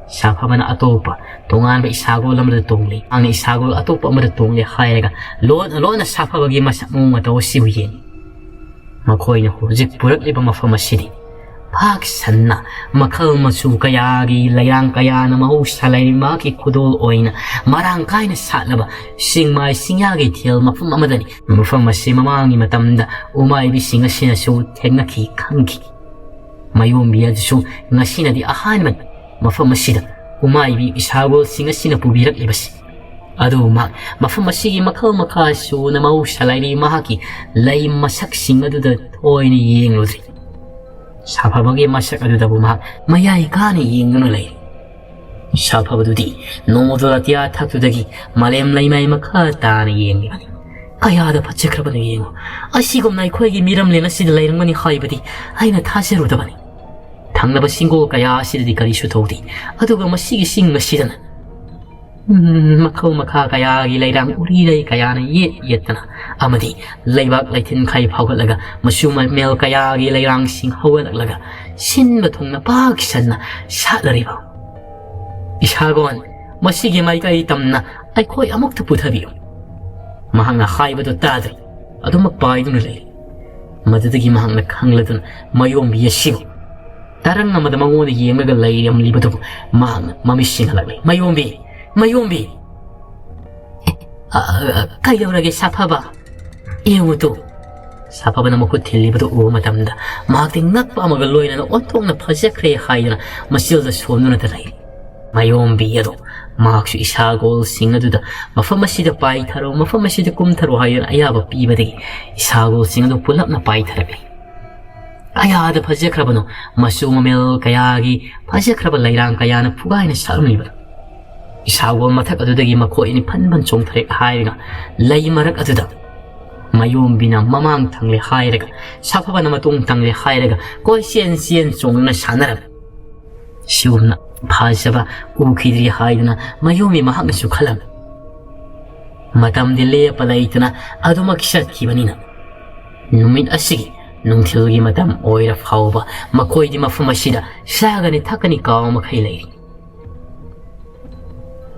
ꯁꯥꯐꯕꯅ ꯑꯇꯣꯞꯄ ꯇꯣꯉꯥꯟꯕ ꯏꯁꯥꯒꯣꯜ ꯑꯃꯗ ꯇꯣꯡꯂꯤ꯫ ꯃꯍꯥꯛꯅ ꯏꯁꯥꯒꯣꯜ ꯑꯇꯣꯞꯄ ꯑꯃꯗ ꯇꯣꯡꯂꯦ ꯍꯥꯏꯔꯒ ꯂꯣꯟꯅ ꯂꯣꯟꯅ ꯁꯥꯐꯕꯒꯤ ꯃꯁꯛ ꯃꯑꯣꯡ ꯃꯇꯧ ꯑꯁꯤꯕꯨ ꯌꯦꯡꯏ꯫ ꯃꯈꯣꯏꯅ ꯍꯧꯖꯤꯛ ꯄꯨꯔꯛꯂꯤꯕ ꯃꯐꯝ ꯑꯁꯤꯗꯤ ꯄꯥꯛ ꯁꯟꯅ ꯃꯈꯜ ꯃꯆꯨ ꯀꯌꯥꯒꯤ ꯂꯩꯔꯥꯡ ꯀꯌꯥꯅ ꯃꯍꯧꯁꯥ ꯂꯩꯔꯤꯃꯥꯒꯤ ꯈꯨꯗꯣꯜ ꯑꯣꯏꯅ ꯃꯔꯥꯡ ꯀꯥꯏꯅ ꯁꯥꯠꯂꯕ ꯁꯤꯡꯃꯥꯏ ꯁꯤꯡꯌꯥꯒꯤ ꯊꯦꯜ ꯃꯐꯝ ꯑꯃꯗꯅꯤ꯫ ꯃꯐꯝ ꯑꯁꯤ ꯃꯃꯥꯡꯒꯤ ꯃꯇꯝꯗ ꯎꯃꯥꯏꯕꯤꯁꯤꯡ ꯑꯁꯤꯅꯁꯨ ꯊꯦꯡꯅꯈꯤ, ꯈꯪꯈꯤ꯫ ꯃꯌꯣꯝꯕꯤ ꯑꯗꯨꯁꯨ ꯉꯁꯤꯅꯗꯤ ꯑꯍꯥꯟꯕꯅꯤ ꯃꯐꯝ ꯑꯁꯤꯗ ꯎꯃꯥꯏꯕꯤ ꯏꯁꯥꯒꯣꯜꯁꯤꯡ ꯑꯁꯤꯅ ꯄꯨꯕꯤꯔꯛꯂꯤꯕꯁꯤ꯫ ꯑꯗꯨꯕꯨ ꯃꯍꯥꯛ ꯃꯐꯝ ꯑꯁꯤꯒꯤ ꯃꯈꯜ ꯃꯈꯥ ꯁꯨꯅ ꯃꯍꯧꯁꯥ ꯂꯩꯔꯤ ꯃꯍꯥꯛꯀꯤ ꯂꯩ ꯃꯁꯛꯁꯤꯡ ꯑꯗꯨꯗ ꯊꯣꯏꯅ ꯌꯦꯡꯂꯨꯗ꯭ꯔꯤ꯫ ꯁꯥꯐꯕꯒꯤ ꯃꯁꯛ ꯑꯗꯨꯗꯕꯨ ꯃꯍꯥꯛ ꯃꯌꯥꯏ ꯀꯥꯅ ꯌꯦꯡꯗꯨꯅ ꯂꯩꯔꯤ꯫ ꯁꯥꯐꯕꯗꯨꯗꯤ ꯅꯣꯡꯃꯗꯣ ꯑꯇꯤꯌꯥ ꯊꯛꯇꯨꯗꯒꯤ ꯃꯥꯂꯦꯝ ꯂꯩꯃꯥꯏ ꯃꯈꯥ ꯇꯥꯅ ꯌꯦꯡꯂꯤꯕꯅꯤ꯫ ꯀꯌꯥꯗ ꯐꯠꯖꯈ꯭ꯔꯕꯅꯣ ꯌꯦꯡꯉꯨ꯫ ꯑꯁꯤꯒꯨꯝꯅ ꯑꯩꯈꯣꯏꯒꯤ ꯃꯤꯔꯝꯂꯦꯟ ꯑꯁꯤꯗ ꯂꯩꯔꯝꯒꯅꯤ ꯍꯥꯏꯕꯗꯤ ꯑꯩꯅ ꯊꯥꯖꯔꯨꯗꯕꯅꯤ꯫ ꯊꯪꯅꯕ ꯆꯤꯡꯒꯣꯜ ꯀꯌꯥ ꯑꯁꯤꯗꯗꯤ ꯀꯔꯤꯁꯨ ꯇꯧꯗꯦ, ꯑꯗꯨꯒ ꯃꯁꯤꯒꯤ ꯆꯤꯡ ꯑꯁꯤꯗꯅ ꯎꯝ, ꯃꯈꯜ ꯃꯈꯥ ꯀꯌꯥꯒꯤ ꯂꯩꯔꯥꯡ ꯎꯔꯤꯔꯩ ꯀꯌꯥꯅ ꯌꯦꯠ ꯌꯦꯠꯇꯅ ꯑꯃꯗꯤ ꯂꯩꯕꯥꯛ ꯂꯩꯊꯤꯟꯈꯩ ꯐꯥꯎꯒꯠꯂꯒ ꯃꯆꯨ ꯃꯃꯦꯜ ꯀꯌꯥꯒꯤ ꯂꯩꯔꯥꯡꯁꯤꯡ ꯍꯧꯒꯠꯂꯛꯂꯒ ꯁꯤꯟꯕ ꯊꯨꯡꯅ ꯄꯥꯛ ꯁꯟꯅ ꯁꯥꯠꯂꯔꯤꯕ ꯏꯁꯥꯒꯣꯟ, ꯃꯁꯤꯒꯤ ꯃꯥꯏꯀꯩ ꯇꯝꯅ ꯑꯩꯈꯣꯏ ꯑꯃꯨꯛꯇ ꯄꯨꯊꯕꯤꯌꯨ꯫ ꯃꯍꯥꯛꯅ ꯍꯥꯏꯕꯗꯨ ꯇꯥꯗ꯭ꯔꯤ꯫ ꯑꯗꯨꯃꯛ ꯄꯥꯏꯗꯨꯅ ꯂꯩ꯫ ꯃꯗꯨꯗꯒꯤ ꯃꯍꯥꯛꯅ ꯈꯪꯂꯗꯨꯅ ꯃꯌꯣꯝꯕꯤ ꯑꯁꯤꯕꯨ ꯇꯔꯪ ꯑꯃꯗ ꯃꯉꯣꯟꯗ ꯌꯦꯡꯂꯒ ꯂꯩꯔꯝꯂꯤꯕꯗꯨꯕꯨ ꯃꯍꯥꯛꯅ ꯃꯃꯤꯠ ꯁꯤꯡꯍꯜꯂꯛꯂꯤ꯫ "ꯃꯌꯣꯝꯕꯤ! ꯃꯌꯣꯝꯕꯤ!" "ꯑ, ꯑ, ꯀꯩꯗꯧꯔꯒꯦ ꯁꯥꯐꯕ? ꯌꯦꯡꯉꯨ ꯇꯨ!" ꯁꯥꯐꯕꯅ ꯃꯈꯨꯠ ꯊꯤꯜꯂꯤꯕꯗꯨ ꯎꯕ ꯃꯇꯝꯗ ꯃꯍꯥꯛꯇꯤ ꯉꯛꯄ ꯑꯃꯒ ꯂꯣꯏꯅꯅ ꯑꯣꯟꯊꯣꯛꯅ ꯐꯖꯈ꯭ꯔꯦ ꯍꯥꯏꯗꯨꯅ ꯃꯆꯤꯜꯗ ꯁꯣꯟꯗꯨꯅꯇ ꯂꯩꯔꯤ꯫ ꯃꯌꯣꯝꯕꯤ ꯑꯗꯣ ꯃꯍꯥꯛꯁꯨ ꯏꯁꯥꯒꯣꯜꯁꯤꯡ ꯑꯗꯨꯗ "ꯃꯐꯝ ꯑꯁꯤꯗ ꯄꯥꯏꯊꯔꯣ, ꯃꯐꯝ ꯑꯁꯤꯗ ꯀꯨꯝꯊꯔꯣ" ꯍꯥꯏꯗꯨꯅ ꯑꯌꯥꯕ ꯄꯤꯕꯗꯒꯤ ꯏꯁꯥꯒꯣꯜꯁꯤꯡ ꯑꯗꯨ ꯄꯨꯂꯞꯅ ꯄꯥꯏꯊꯔꯛꯂꯤ꯫ ꯀꯌꯥꯗ ꯐꯖꯈ꯭ꯔꯕꯅꯣ ꯃꯆꯨ ꯃꯃꯦꯜ ꯀꯌꯥꯒꯤ ꯐꯖꯈ꯭ꯔꯕ ꯂꯩꯔꯥꯡ ꯀꯌꯥꯅ ꯐꯨꯒꯥꯏꯅ ꯁꯥꯠꯂꯝꯂꯤꯕꯗꯣ꯫ ꯏꯁꯥꯒꯣꯜ ꯃꯊꯛ ꯑꯗꯨꯗꯒꯤ ꯃꯈꯣꯏ ꯑꯅꯤ ꯐꯟ ꯐꯟ ꯆꯣꯡꯊꯔꯛ ꯍꯥꯏꯔꯒ ꯂꯩ ꯃꯔꯛ ꯑꯗꯨꯗ ꯃꯌꯣꯝꯕꯤꯅ ꯃꯃꯥꯡ ꯊꯪꯂꯦ ꯍꯥꯏꯔꯒ ꯁꯥꯐꯕꯅ ꯃꯇꯨꯡ ꯊꯪꯂꯦ ꯍꯥꯏꯔꯒ ꯀꯣꯏꯆꯦꯟ ꯆꯦꯟ ꯆꯣꯡꯗꯨꯅ ꯁꯥꯟꯅꯔꯝꯃꯤ꯫ ꯁꯤꯒꯨꯝꯅ ꯐꯖꯕ ꯎꯈꯤꯗ꯭ꯔꯤ ꯍꯥꯏꯗꯨꯅ ꯃꯌꯣꯝꯕꯤ ꯃꯍꯥꯛꯅꯁꯨ ꯈꯜꯂꯝꯃꯤ꯫ ꯃꯇꯝꯗꯤ ꯂꯦꯞꯄ ꯂꯩꯇꯅ ꯑꯗꯨꯃꯛ ꯆꯠꯈꯤꯕꯅꯤꯅ ꯅꯨꯃꯤꯠ ꯑꯁꯤꯒꯤ ꯅꯨꯡꯊꯤꯜꯒꯤ ꯃꯇꯝ ꯑꯣꯏꯔ ꯐꯥꯎꯕ ꯃꯈꯣꯏꯗꯤ ꯃꯐꯝ ꯑꯁꯤꯗ ꯆꯥꯒꯅꯤ ꯊꯛꯀꯅꯤ ꯀꯥꯎ ꯃꯈꯩ ꯂꯩꯔꯤ꯫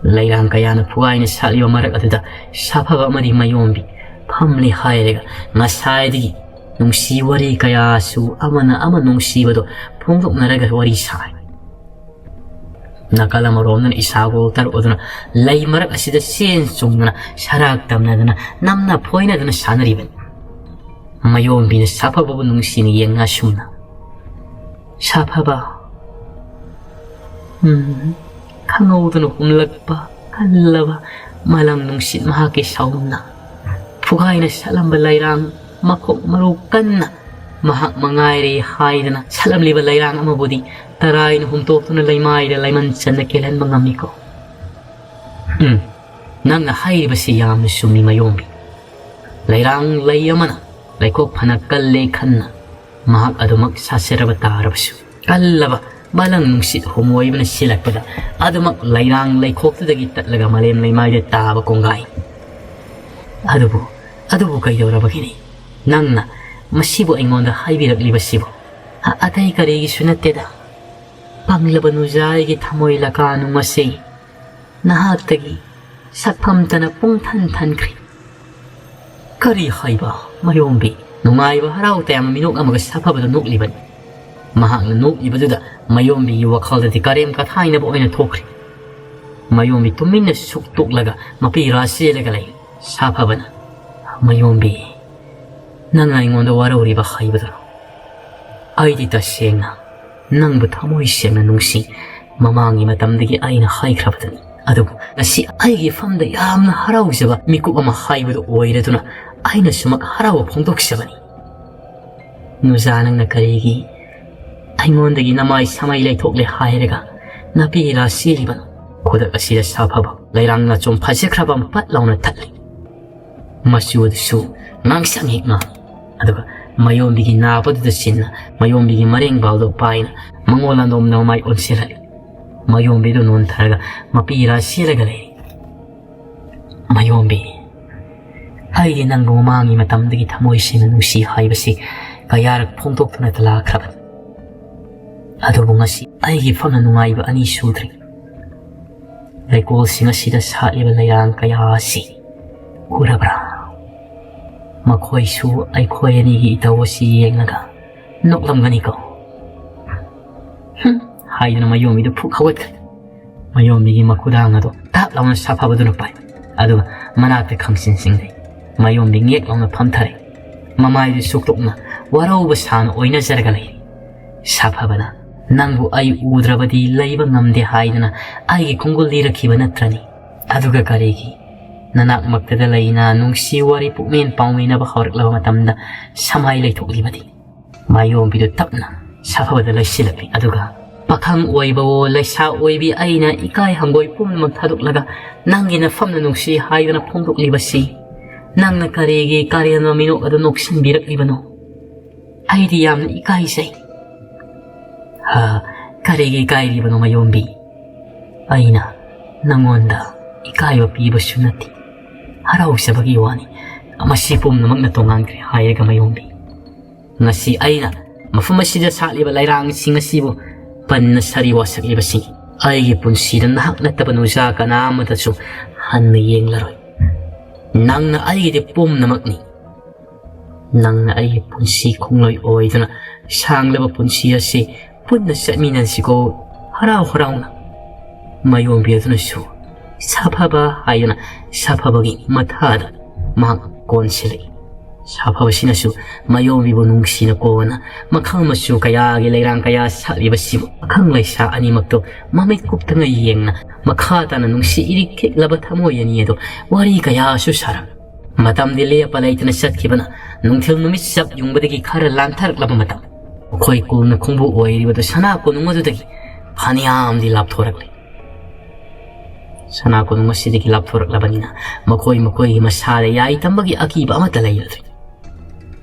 ꯂꯩꯔꯥꯡ ꯀꯌꯥꯅ ꯐꯨꯒꯥꯏꯅ ꯁꯥꯠꯂꯤꯕ ꯃꯔꯛ ꯑꯗꯨꯗ ꯁꯥꯐꯕ ꯑꯃꯗꯤ ꯃꯌꯣꯝꯕꯤ ꯐꯝꯂꯤ ꯍꯥꯏꯔꯒ ꯉꯁꯥꯏꯗꯒꯤ ꯅꯨꯡꯁꯤ ꯋꯥꯔꯤ ꯀꯌꯥꯁꯨ ꯑꯃꯅ ꯑꯃ ꯅꯨꯡꯁꯤꯕꯗꯣ ꯐꯣꯡꯗꯣꯛꯅꯔꯒ ꯋꯥꯔꯤ ꯁꯥꯏ꯫ ꯅꯥꯀꯜ ꯑꯃꯔꯣꯝꯗꯅ ꯏꯁꯥꯒꯣꯜ ꯇꯔꯨꯛ ꯑꯗꯨꯅ ꯂꯩ ꯃꯔꯛ ꯑꯁꯤꯗ ꯆꯦꯟ ꯆꯣꯡꯗꯨꯅ ꯁꯔꯥꯛ ꯇꯝꯅꯗꯨꯅ ꯅꯝꯅ ꯐꯣꯏꯅꯗꯨꯅ ꯁꯥꯟꯅꯔꯤꯕꯅꯤ꯫ ꯃꯌꯣꯝꯕꯤꯅ ꯁꯥꯐꯕꯕꯨ ꯅꯨꯡꯁꯤꯅ ꯌꯦꯡꯅ ꯑꯁꯨꯝꯅ, "ꯁꯥꯐꯕ, ꯎꯝ, ꯈꯪꯍꯧꯗꯅ ꯍꯨꯝꯂꯛꯄ ꯀꯜꯂꯕ ꯃꯥꯂꯪ ꯅꯨꯡꯁꯤꯠ ꯃꯍꯥꯛꯀꯤ ꯁꯥꯎꯅ ꯐꯨꯒꯥꯏꯅ ꯁꯠꯂꯝꯕ ꯂꯩꯔꯥꯡ ꯃꯈꯣꯛ ꯃꯔꯨ ꯀꯟꯅ ꯃꯍꯥꯛ ꯃꯉꯥꯏꯔꯦ ꯍꯥꯏꯗꯅ ꯁꯠꯂꯝꯂꯤꯕ ꯂꯩꯔꯥꯡ ꯑꯃꯕꯨꯗꯤ ꯇꯔꯥꯏꯅ ꯍꯨꯝꯇꯣꯛꯇꯨꯅ ꯂꯩꯃꯥꯏꯗ ꯂꯩꯃꯟ ꯆꯟꯅ ꯀꯦꯜꯍꯟꯕ ꯉꯝꯃꯤꯀꯣ?" "ꯎꯝ, ꯅꯪꯅ ꯍꯥꯏꯔꯤꯕꯁꯤ ꯌꯥꯝꯅ ꯆꯨꯝꯃꯤ ꯃꯌꯣꯝꯕꯤ꯫ ꯂꯩꯔꯥꯡ ꯂꯩ ꯑꯃꯅ ꯂꯩꯈꯣꯛ ꯐꯅ ꯀꯜꯂꯦ ꯈꯟꯅ ꯃꯍꯥꯛ ꯑꯗꯨꯃꯛ ꯁꯥꯠꯆꯔꯕ ꯇꯥꯔꯕꯁꯨ, ꯀꯜꯂꯕ ꯃꯥꯂꯪ ꯅꯨꯡꯁꯤꯠ ꯍꯨꯝꯃꯣꯏꯕꯅ ꯁꯤꯜꯂꯛꯄꯗ ꯑꯗꯨꯃꯛ ꯂꯩꯔꯥꯡ ꯂꯩꯈꯣꯛꯇꯨꯗꯒꯤ ꯇꯠꯂꯒ ꯃꯥꯂꯦꯝ ꯂꯩꯃꯥꯏꯗ ꯇꯥꯕ ꯀꯣꯡꯒꯥꯏ꯫ ꯑꯗꯨꯕꯨ, ꯑꯗꯨꯕꯨ ꯀꯩꯗꯧꯔꯕꯒꯤꯅꯤ? ꯅꯪꯅ ꯃꯁꯤꯕꯨ ꯑꯩꯉꯣꯟꯗ ꯍꯥꯏꯕꯤꯔꯛꯂꯤꯕꯁꯤꯕꯨ? ꯑ-, ꯑꯇꯩ ꯀꯔꯤꯒꯤꯁꯨ ꯅꯠꯇꯦꯗ꯫ ꯄꯪꯂꯕ ꯅꯨꯖꯥ ꯑꯩꯒꯤ ꯊꯃꯣꯏ ꯂꯀꯥꯅꯨꯡ ꯑꯁꯤ ꯅꯍꯥꯛꯇꯒꯤ ꯁꯛꯐꯝꯇꯅ ꯄꯨꯡꯊꯟ ꯊꯟꯈ꯭ꯔꯦ꯫ ꯀꯔꯤ ꯍꯥꯏꯕ, ꯃꯌꯣꯝꯕꯤ? ꯅꯨꯡꯉꯥꯏꯕ ꯍꯔꯥꯎ ꯇꯌꯥꯝꯕ ꯃꯤꯅꯣꯛ ꯑꯃꯒ ꯁꯥꯐꯕꯗ ꯅꯣꯛꯂꯤꯕꯅꯤ꯫ ꯃꯍꯥꯛꯅ ꯅꯣꯛꯂꯤꯕꯗꯨꯗ ꯃꯌꯣꯝꯕꯤꯒꯤ ꯋꯥꯈꯜꯗꯗꯤ ꯀꯔꯦꯝ ꯀꯊꯥꯏꯅꯕ ꯑꯣꯏꯅ ꯊꯣꯛꯈ꯭ꯔꯦ꯫ ꯃꯌꯣꯝꯕꯤ ꯇꯨꯃꯤꯟꯅ ꯁꯨꯛ ꯇꯣꯛꯂꯒ ꯃꯄꯤ ꯔꯥ ꯆꯦꯜꯂꯒ ꯂꯩ꯫ ꯁꯥꯐꯕꯅ, "ꯃꯌꯣꯝꯕꯤ, ꯅꯪꯅ ꯑꯩꯉꯣꯟꯗ ꯋꯥꯔꯧꯔꯤꯕ ꯍꯥꯏꯕꯗꯨꯔꯣ? ꯑꯩꯗꯤ ꯇꯁꯦꯡꯅ ꯅꯪꯕꯨ ꯊꯃꯣꯏ ꯁꯦꯡꯅ ꯅꯨꯡꯁꯤ꯫ ꯃꯃꯥꯡꯒꯤ ꯃꯇꯝꯗꯒꯤ ꯑꯩꯅ ꯍꯥꯏꯈ꯭ꯔꯕꯗꯨꯅꯤ꯫ ꯑꯗꯨꯕꯨ ꯉꯁꯤ ꯑꯩꯒꯤ ꯐꯝꯗ ꯌꯥꯝꯅ ꯍꯔꯥꯎꯖꯕ ꯃꯤꯀꯨꯞ ꯑꯃ ꯍꯥꯏꯕꯗꯨ ꯑꯣꯏꯔꯗꯨꯅ ꯑꯩꯅ ꯁꯨꯃꯛ ꯍꯔꯥꯎꯕ ꯐꯣꯡꯗꯣꯛꯆꯕꯅꯤ꯫ ꯅꯨꯖꯥ, ꯅꯪꯅ ꯀꯔꯤꯒꯤ ꯑꯩꯉꯣꯟꯗꯒꯤ ꯅꯃꯥꯏ ꯁꯃꯥꯏ ꯂꯩꯊꯣꯛꯂꯦ ꯍꯥꯏꯔꯒ ꯅꯥꯄꯤ ꯔꯥ ꯆꯦꯜꯂꯤꯕꯅꯣ?" ꯈꯨꯗꯛ ꯑꯁꯤꯗ ꯁꯥꯐꯕ ꯂꯩꯔꯥꯡ ꯅꯥꯆꯣꯝ ꯐꯖꯈ꯭ꯔꯕ ꯑꯃ ꯄꯠ ꯂꯥꯎꯅ ꯊꯠꯂꯤ꯫ ꯃꯆꯨ ꯑꯗꯨꯁꯨ ꯉꯥꯡꯁꯪ ꯍꯦꯛ ꯉꯥꯡ꯫ ꯑꯗꯨꯒ ꯃꯌꯣꯝꯕꯤꯒꯤ ꯅꯥꯕꯗꯨꯗ ꯆꯤꯟꯅ ꯃꯌꯣꯝꯕꯤꯒꯤ ꯃꯔꯦꯡꯕꯥꯜꯗꯣ ꯄꯥꯏꯅ ꯃꯉꯣꯟ ꯑꯗꯣꯝꯗ ꯃꯃꯥꯏ ꯑꯣꯟꯁꯤꯜꯍꯜꯂꯤ꯫ ꯃꯌꯣꯝꯕꯤꯗꯨ ꯅꯣꯟꯊꯔꯒ ꯃꯄꯤ ꯔꯥ ꯆꯦꯜꯂꯒ ꯂꯩꯔꯤ꯫ "ꯃꯌꯣꯝꯕꯤ, ꯑꯩꯗꯤ ꯅꯪꯕꯨ ꯃꯃꯥꯡꯒꯤ ꯃꯇꯝꯗꯒꯤ ꯊꯃꯣꯏ ꯁꯦꯡꯅ ꯅꯨꯡꯁꯤ ꯍꯥꯏꯕꯁꯤ ꯀꯌꯥꯔꯛ ꯐꯣꯡꯗꯣꯛꯇꯨꯅ ꯂꯥꯛꯈ꯭ꯔꯕꯅꯤ꯫ ꯑꯗꯨꯕꯨ ꯉꯁꯤ ꯑꯩꯒꯤ ꯐꯝꯅ ꯅꯨꯡꯉꯥꯏꯕ ꯑꯅꯤ ꯁꯨꯗ꯭ꯔꯤ꯫ ꯂꯩꯀꯣꯜꯁꯤꯡ ꯑꯁꯤꯗ ꯁꯥꯠꯂꯤꯕ ꯂꯩꯔꯥꯡ ꯀꯌꯥ ꯑꯁꯤ ꯎꯔꯕ꯭ꯔꯥ? ꯃꯈꯣꯏꯁꯨ ꯑꯩꯈꯣꯏ ꯑꯅꯤꯒꯤ ꯏꯇꯧ ꯑꯁꯤ ꯌꯦꯡꯂꯒ ꯅꯣꯛꯂꯝꯒꯅꯤꯀꯣ?" "ꯍꯨꯝ!" ꯍꯥꯏꯗꯨꯅ ꯃꯌꯣꯝꯕꯤꯗꯨ ꯐꯨꯛ ꯍꯧꯒꯠꯈ꯭ꯔꯦ꯫ ꯃꯌꯣꯝꯕꯤꯒꯤ ꯃꯈꯨꯗꯥꯡ ꯑꯗꯨ ꯇꯥꯞ ꯂꯥꯎꯅ ꯁꯥꯐꯕꯗꯨꯅ ꯄꯥꯏ꯫ ꯑꯗꯨꯒ ꯃꯅꯥꯛꯇ ꯈꯪꯆꯤꯟ ꯆꯤꯡꯅꯩ꯫ ꯃꯌꯣꯝꯕꯤ ꯉꯦꯛ ꯂꯥꯎꯅ ꯐꯝꯊꯔꯦ꯫ ꯃꯃꯥꯏꯗꯨ ꯁꯨꯛꯇꯣꯛꯅ ꯋꯥꯔꯧꯕ ꯁꯥꯅ ꯑꯣꯏꯅꯖꯔꯒ ꯂꯩꯔꯤ꯫ ꯁꯥꯐꯕꯅ, "ꯅꯪꯕꯨ ꯑꯩ ꯎꯗ꯭ꯔꯕꯗꯤ ꯂꯩꯕ ꯉꯝꯗꯦ ꯍꯥꯏꯗꯅ ꯑꯩꯒꯤ ꯈꯣꯡꯒꯨꯜ ꯂꯤꯔꯛꯈꯤꯕ ꯅꯠꯇ꯭ꯔꯅꯤ? ꯑꯗꯨꯒ ꯀꯔꯤꯒꯤ ꯅꯅꯥꯛꯃꯛꯇꯗ ꯂꯩꯅ ꯅꯨꯡꯁꯤ ꯋꯥꯔꯤ ꯄꯨꯛꯃꯦꯟ ꯄꯥꯎꯃꯤꯟꯅꯕ ꯍꯧꯔꯛꯂꯕ ꯃꯇꯝꯗ ꯁꯃꯥꯏ ꯂꯩꯊꯣꯛꯂꯤꯕꯗꯤ?" ꯃꯥꯌꯣꯝꯕꯤꯗꯨ ꯇꯞꯅ ꯁꯥꯐꯕꯗ ꯂꯩꯁꯤꯜꯂꯛꯂꯤ꯫ ꯑꯗꯨꯒ, "ꯄꯥꯈꯪ ꯑꯣꯏꯕꯋꯣ ꯂꯩꯁꯥ ꯑꯣꯏꯕꯤ ꯑꯩꯅ ꯏꯀꯥꯏ ꯍꯪꯒꯣꯏ ꯄꯨꯝꯅꯃꯛ ꯊꯥꯗꯣꯛꯂꯒ ꯅꯪꯒꯤ ꯅꯐꯝꯅ ꯅꯨꯡꯁꯤ ꯍꯥꯏꯗꯨꯅ ꯐꯣꯡꯗꯣꯛꯂꯤꯕꯁꯤ ꯅꯪꯅ ꯀꯔꯤꯒꯤ ꯀꯥꯔꯦꯟꯕ ꯃꯤꯅꯣꯛ ꯑꯗꯨ ꯅꯣꯛꯁꯤꯟꯕꯤꯔꯛꯂꯤꯕꯅꯣ? ꯑꯩꯗꯤ ꯌꯥꯝꯅ ꯏꯀꯥꯏꯖꯩ꯫" "ꯍꯥ, "ꯀꯔꯤꯒꯤ ꯏꯀꯥꯏꯔꯤꯕꯅꯣ ꯃꯌꯣꯝꯕꯤ? ꯑꯩꯅ ꯅꯪꯉꯣꯟꯗ ꯏꯀꯥꯏꯕ ꯄꯤꯕꯁꯨ ꯅꯠꯇꯦ, ꯍꯔꯥꯎꯖꯕꯒꯤ ꯋꯥꯅꯤ꯫ ꯃꯁꯤ ꯄꯨꯝꯅꯃꯛꯅ ꯇꯣꯉꯥꯟꯈ꯭ꯔꯦ" ꯍꯥꯏꯔꯒ ꯃꯌꯣꯝꯕꯤ, "ꯉꯁꯤ ꯑꯩꯅ ꯃꯐꯝ ꯑꯁꯤꯗ ꯁꯥꯠꯂꯤꯕ ꯂꯩꯔꯥꯡꯁꯤꯡ ꯑꯁꯤꯕꯨ ꯄꯟꯅ ꯁꯥꯔꯤ ꯋꯥꯁꯛꯂꯤꯕꯁꯤꯡ, ꯑꯩꯒꯤ ꯄꯨꯟꯁꯤꯗ ꯅꯍꯥꯛ ꯅꯠꯇꯕ ꯅꯨꯡꯖꯥ ꯀꯅꯥ ꯑꯃꯗꯁꯨ ꯍꯟꯅ ꯌꯦꯡꯂꯔꯣꯏ꯫ ꯅꯪꯅ ꯑꯩꯒꯤꯗꯤ ꯄꯨꯝꯅꯃꯛꯅꯤ꯫ ꯅꯪꯅ ꯑꯩꯒꯤ ꯄꯨꯟꯁꯤ ꯈꯣꯡꯂꯣꯏ ꯑꯣꯏꯗꯨꯅ ꯁꯥꯡꯂꯕ ꯄꯨꯟꯁꯤ ꯑꯁꯤ ꯄꯨꯟꯅ ꯆꯠꯃꯤꯟꯅꯁꯤꯀꯣ" ꯍꯔꯥꯎ ꯍꯔꯥꯎꯅ ꯃꯌꯣꯝꯕꯤ ꯑꯗꯨꯅꯁꯨ "ꯁꯥꯐꯕ" ꯍꯥꯏꯗꯨꯅ ꯁꯥꯐꯕꯒꯤ ꯃꯊꯥꯗ ꯃꯍꯥꯛ ꯀꯣꯟꯁꯤꯜꯂꯛꯏ꯫ ꯁꯥꯐꯕꯁꯤꯅꯁꯨ ꯃꯌꯣꯝꯕꯤꯕꯨ ꯅꯨꯡꯁꯤꯅ ꯀꯣꯟꯅ ꯃꯈꯜ ꯃꯆꯨ ꯀꯌꯥꯒꯤ ꯂꯩꯔꯥꯡ ꯀꯌꯥ ꯁꯥꯠꯂꯤꯕꯁꯤꯕꯨ ꯄꯥꯈꯪ ꯂꯩꯁꯥ ꯑꯅꯤꯃꯛꯇꯨ ꯃꯃꯤꯠ ꯀꯨꯞꯇꯅ ꯌꯦꯡꯅ ꯃꯈꯥ ꯇꯥꯅ ꯅꯨꯡꯁꯤ ꯏꯔꯤꯛ ꯈꯤꯛꯂꯕ ꯊꯃꯣꯏ ꯑꯅꯤ ꯑꯗꯨ ꯋꯥꯔꯤ ꯀꯌꯥꯁꯨ ꯁꯥꯔꯝꯃꯤ꯫ ꯃꯇꯝꯗꯤ ꯂꯦꯞꯄ ꯂꯩꯇꯅ ꯆꯠꯈꯤꯕꯅ ꯅꯨꯡꯊꯤꯜ ꯅꯨꯃꯤꯠ ꯆꯞ ꯌꯨꯡꯕꯗꯒꯤ ꯈꯔ ꯂꯥꯟꯊꯔꯛꯂꯕ ꯃꯇꯝ, ꯃꯈꯣꯏ ꯀꯨꯜꯅ ꯈꯣꯡꯕꯨ ꯑꯣꯏꯔꯤꯕꯗꯨ ꯁꯅꯥ ꯀꯣꯅꯨꯡ ꯑꯗꯨꯗꯒꯤ ꯐꯅꯌꯥꯝꯗꯤ ꯂꯥꯞꯊꯣꯔꯛꯂꯦ꯫ ꯁꯅꯥ ꯀꯣꯅꯨꯡ ꯑꯁꯤꯗꯒꯤ ꯂꯥꯞꯊꯣꯔꯛꯂꯕꯅꯤꯅ ꯃꯈꯣꯏ ꯃꯈꯣꯏꯒꯤ ꯃꯁꯥꯗ ꯌꯥꯏ ꯇꯝꯕꯒꯤ ꯑꯀꯤꯕ ꯑꯃꯠꯇ ꯂꯩꯔꯗ꯭ꯔꯦ꯫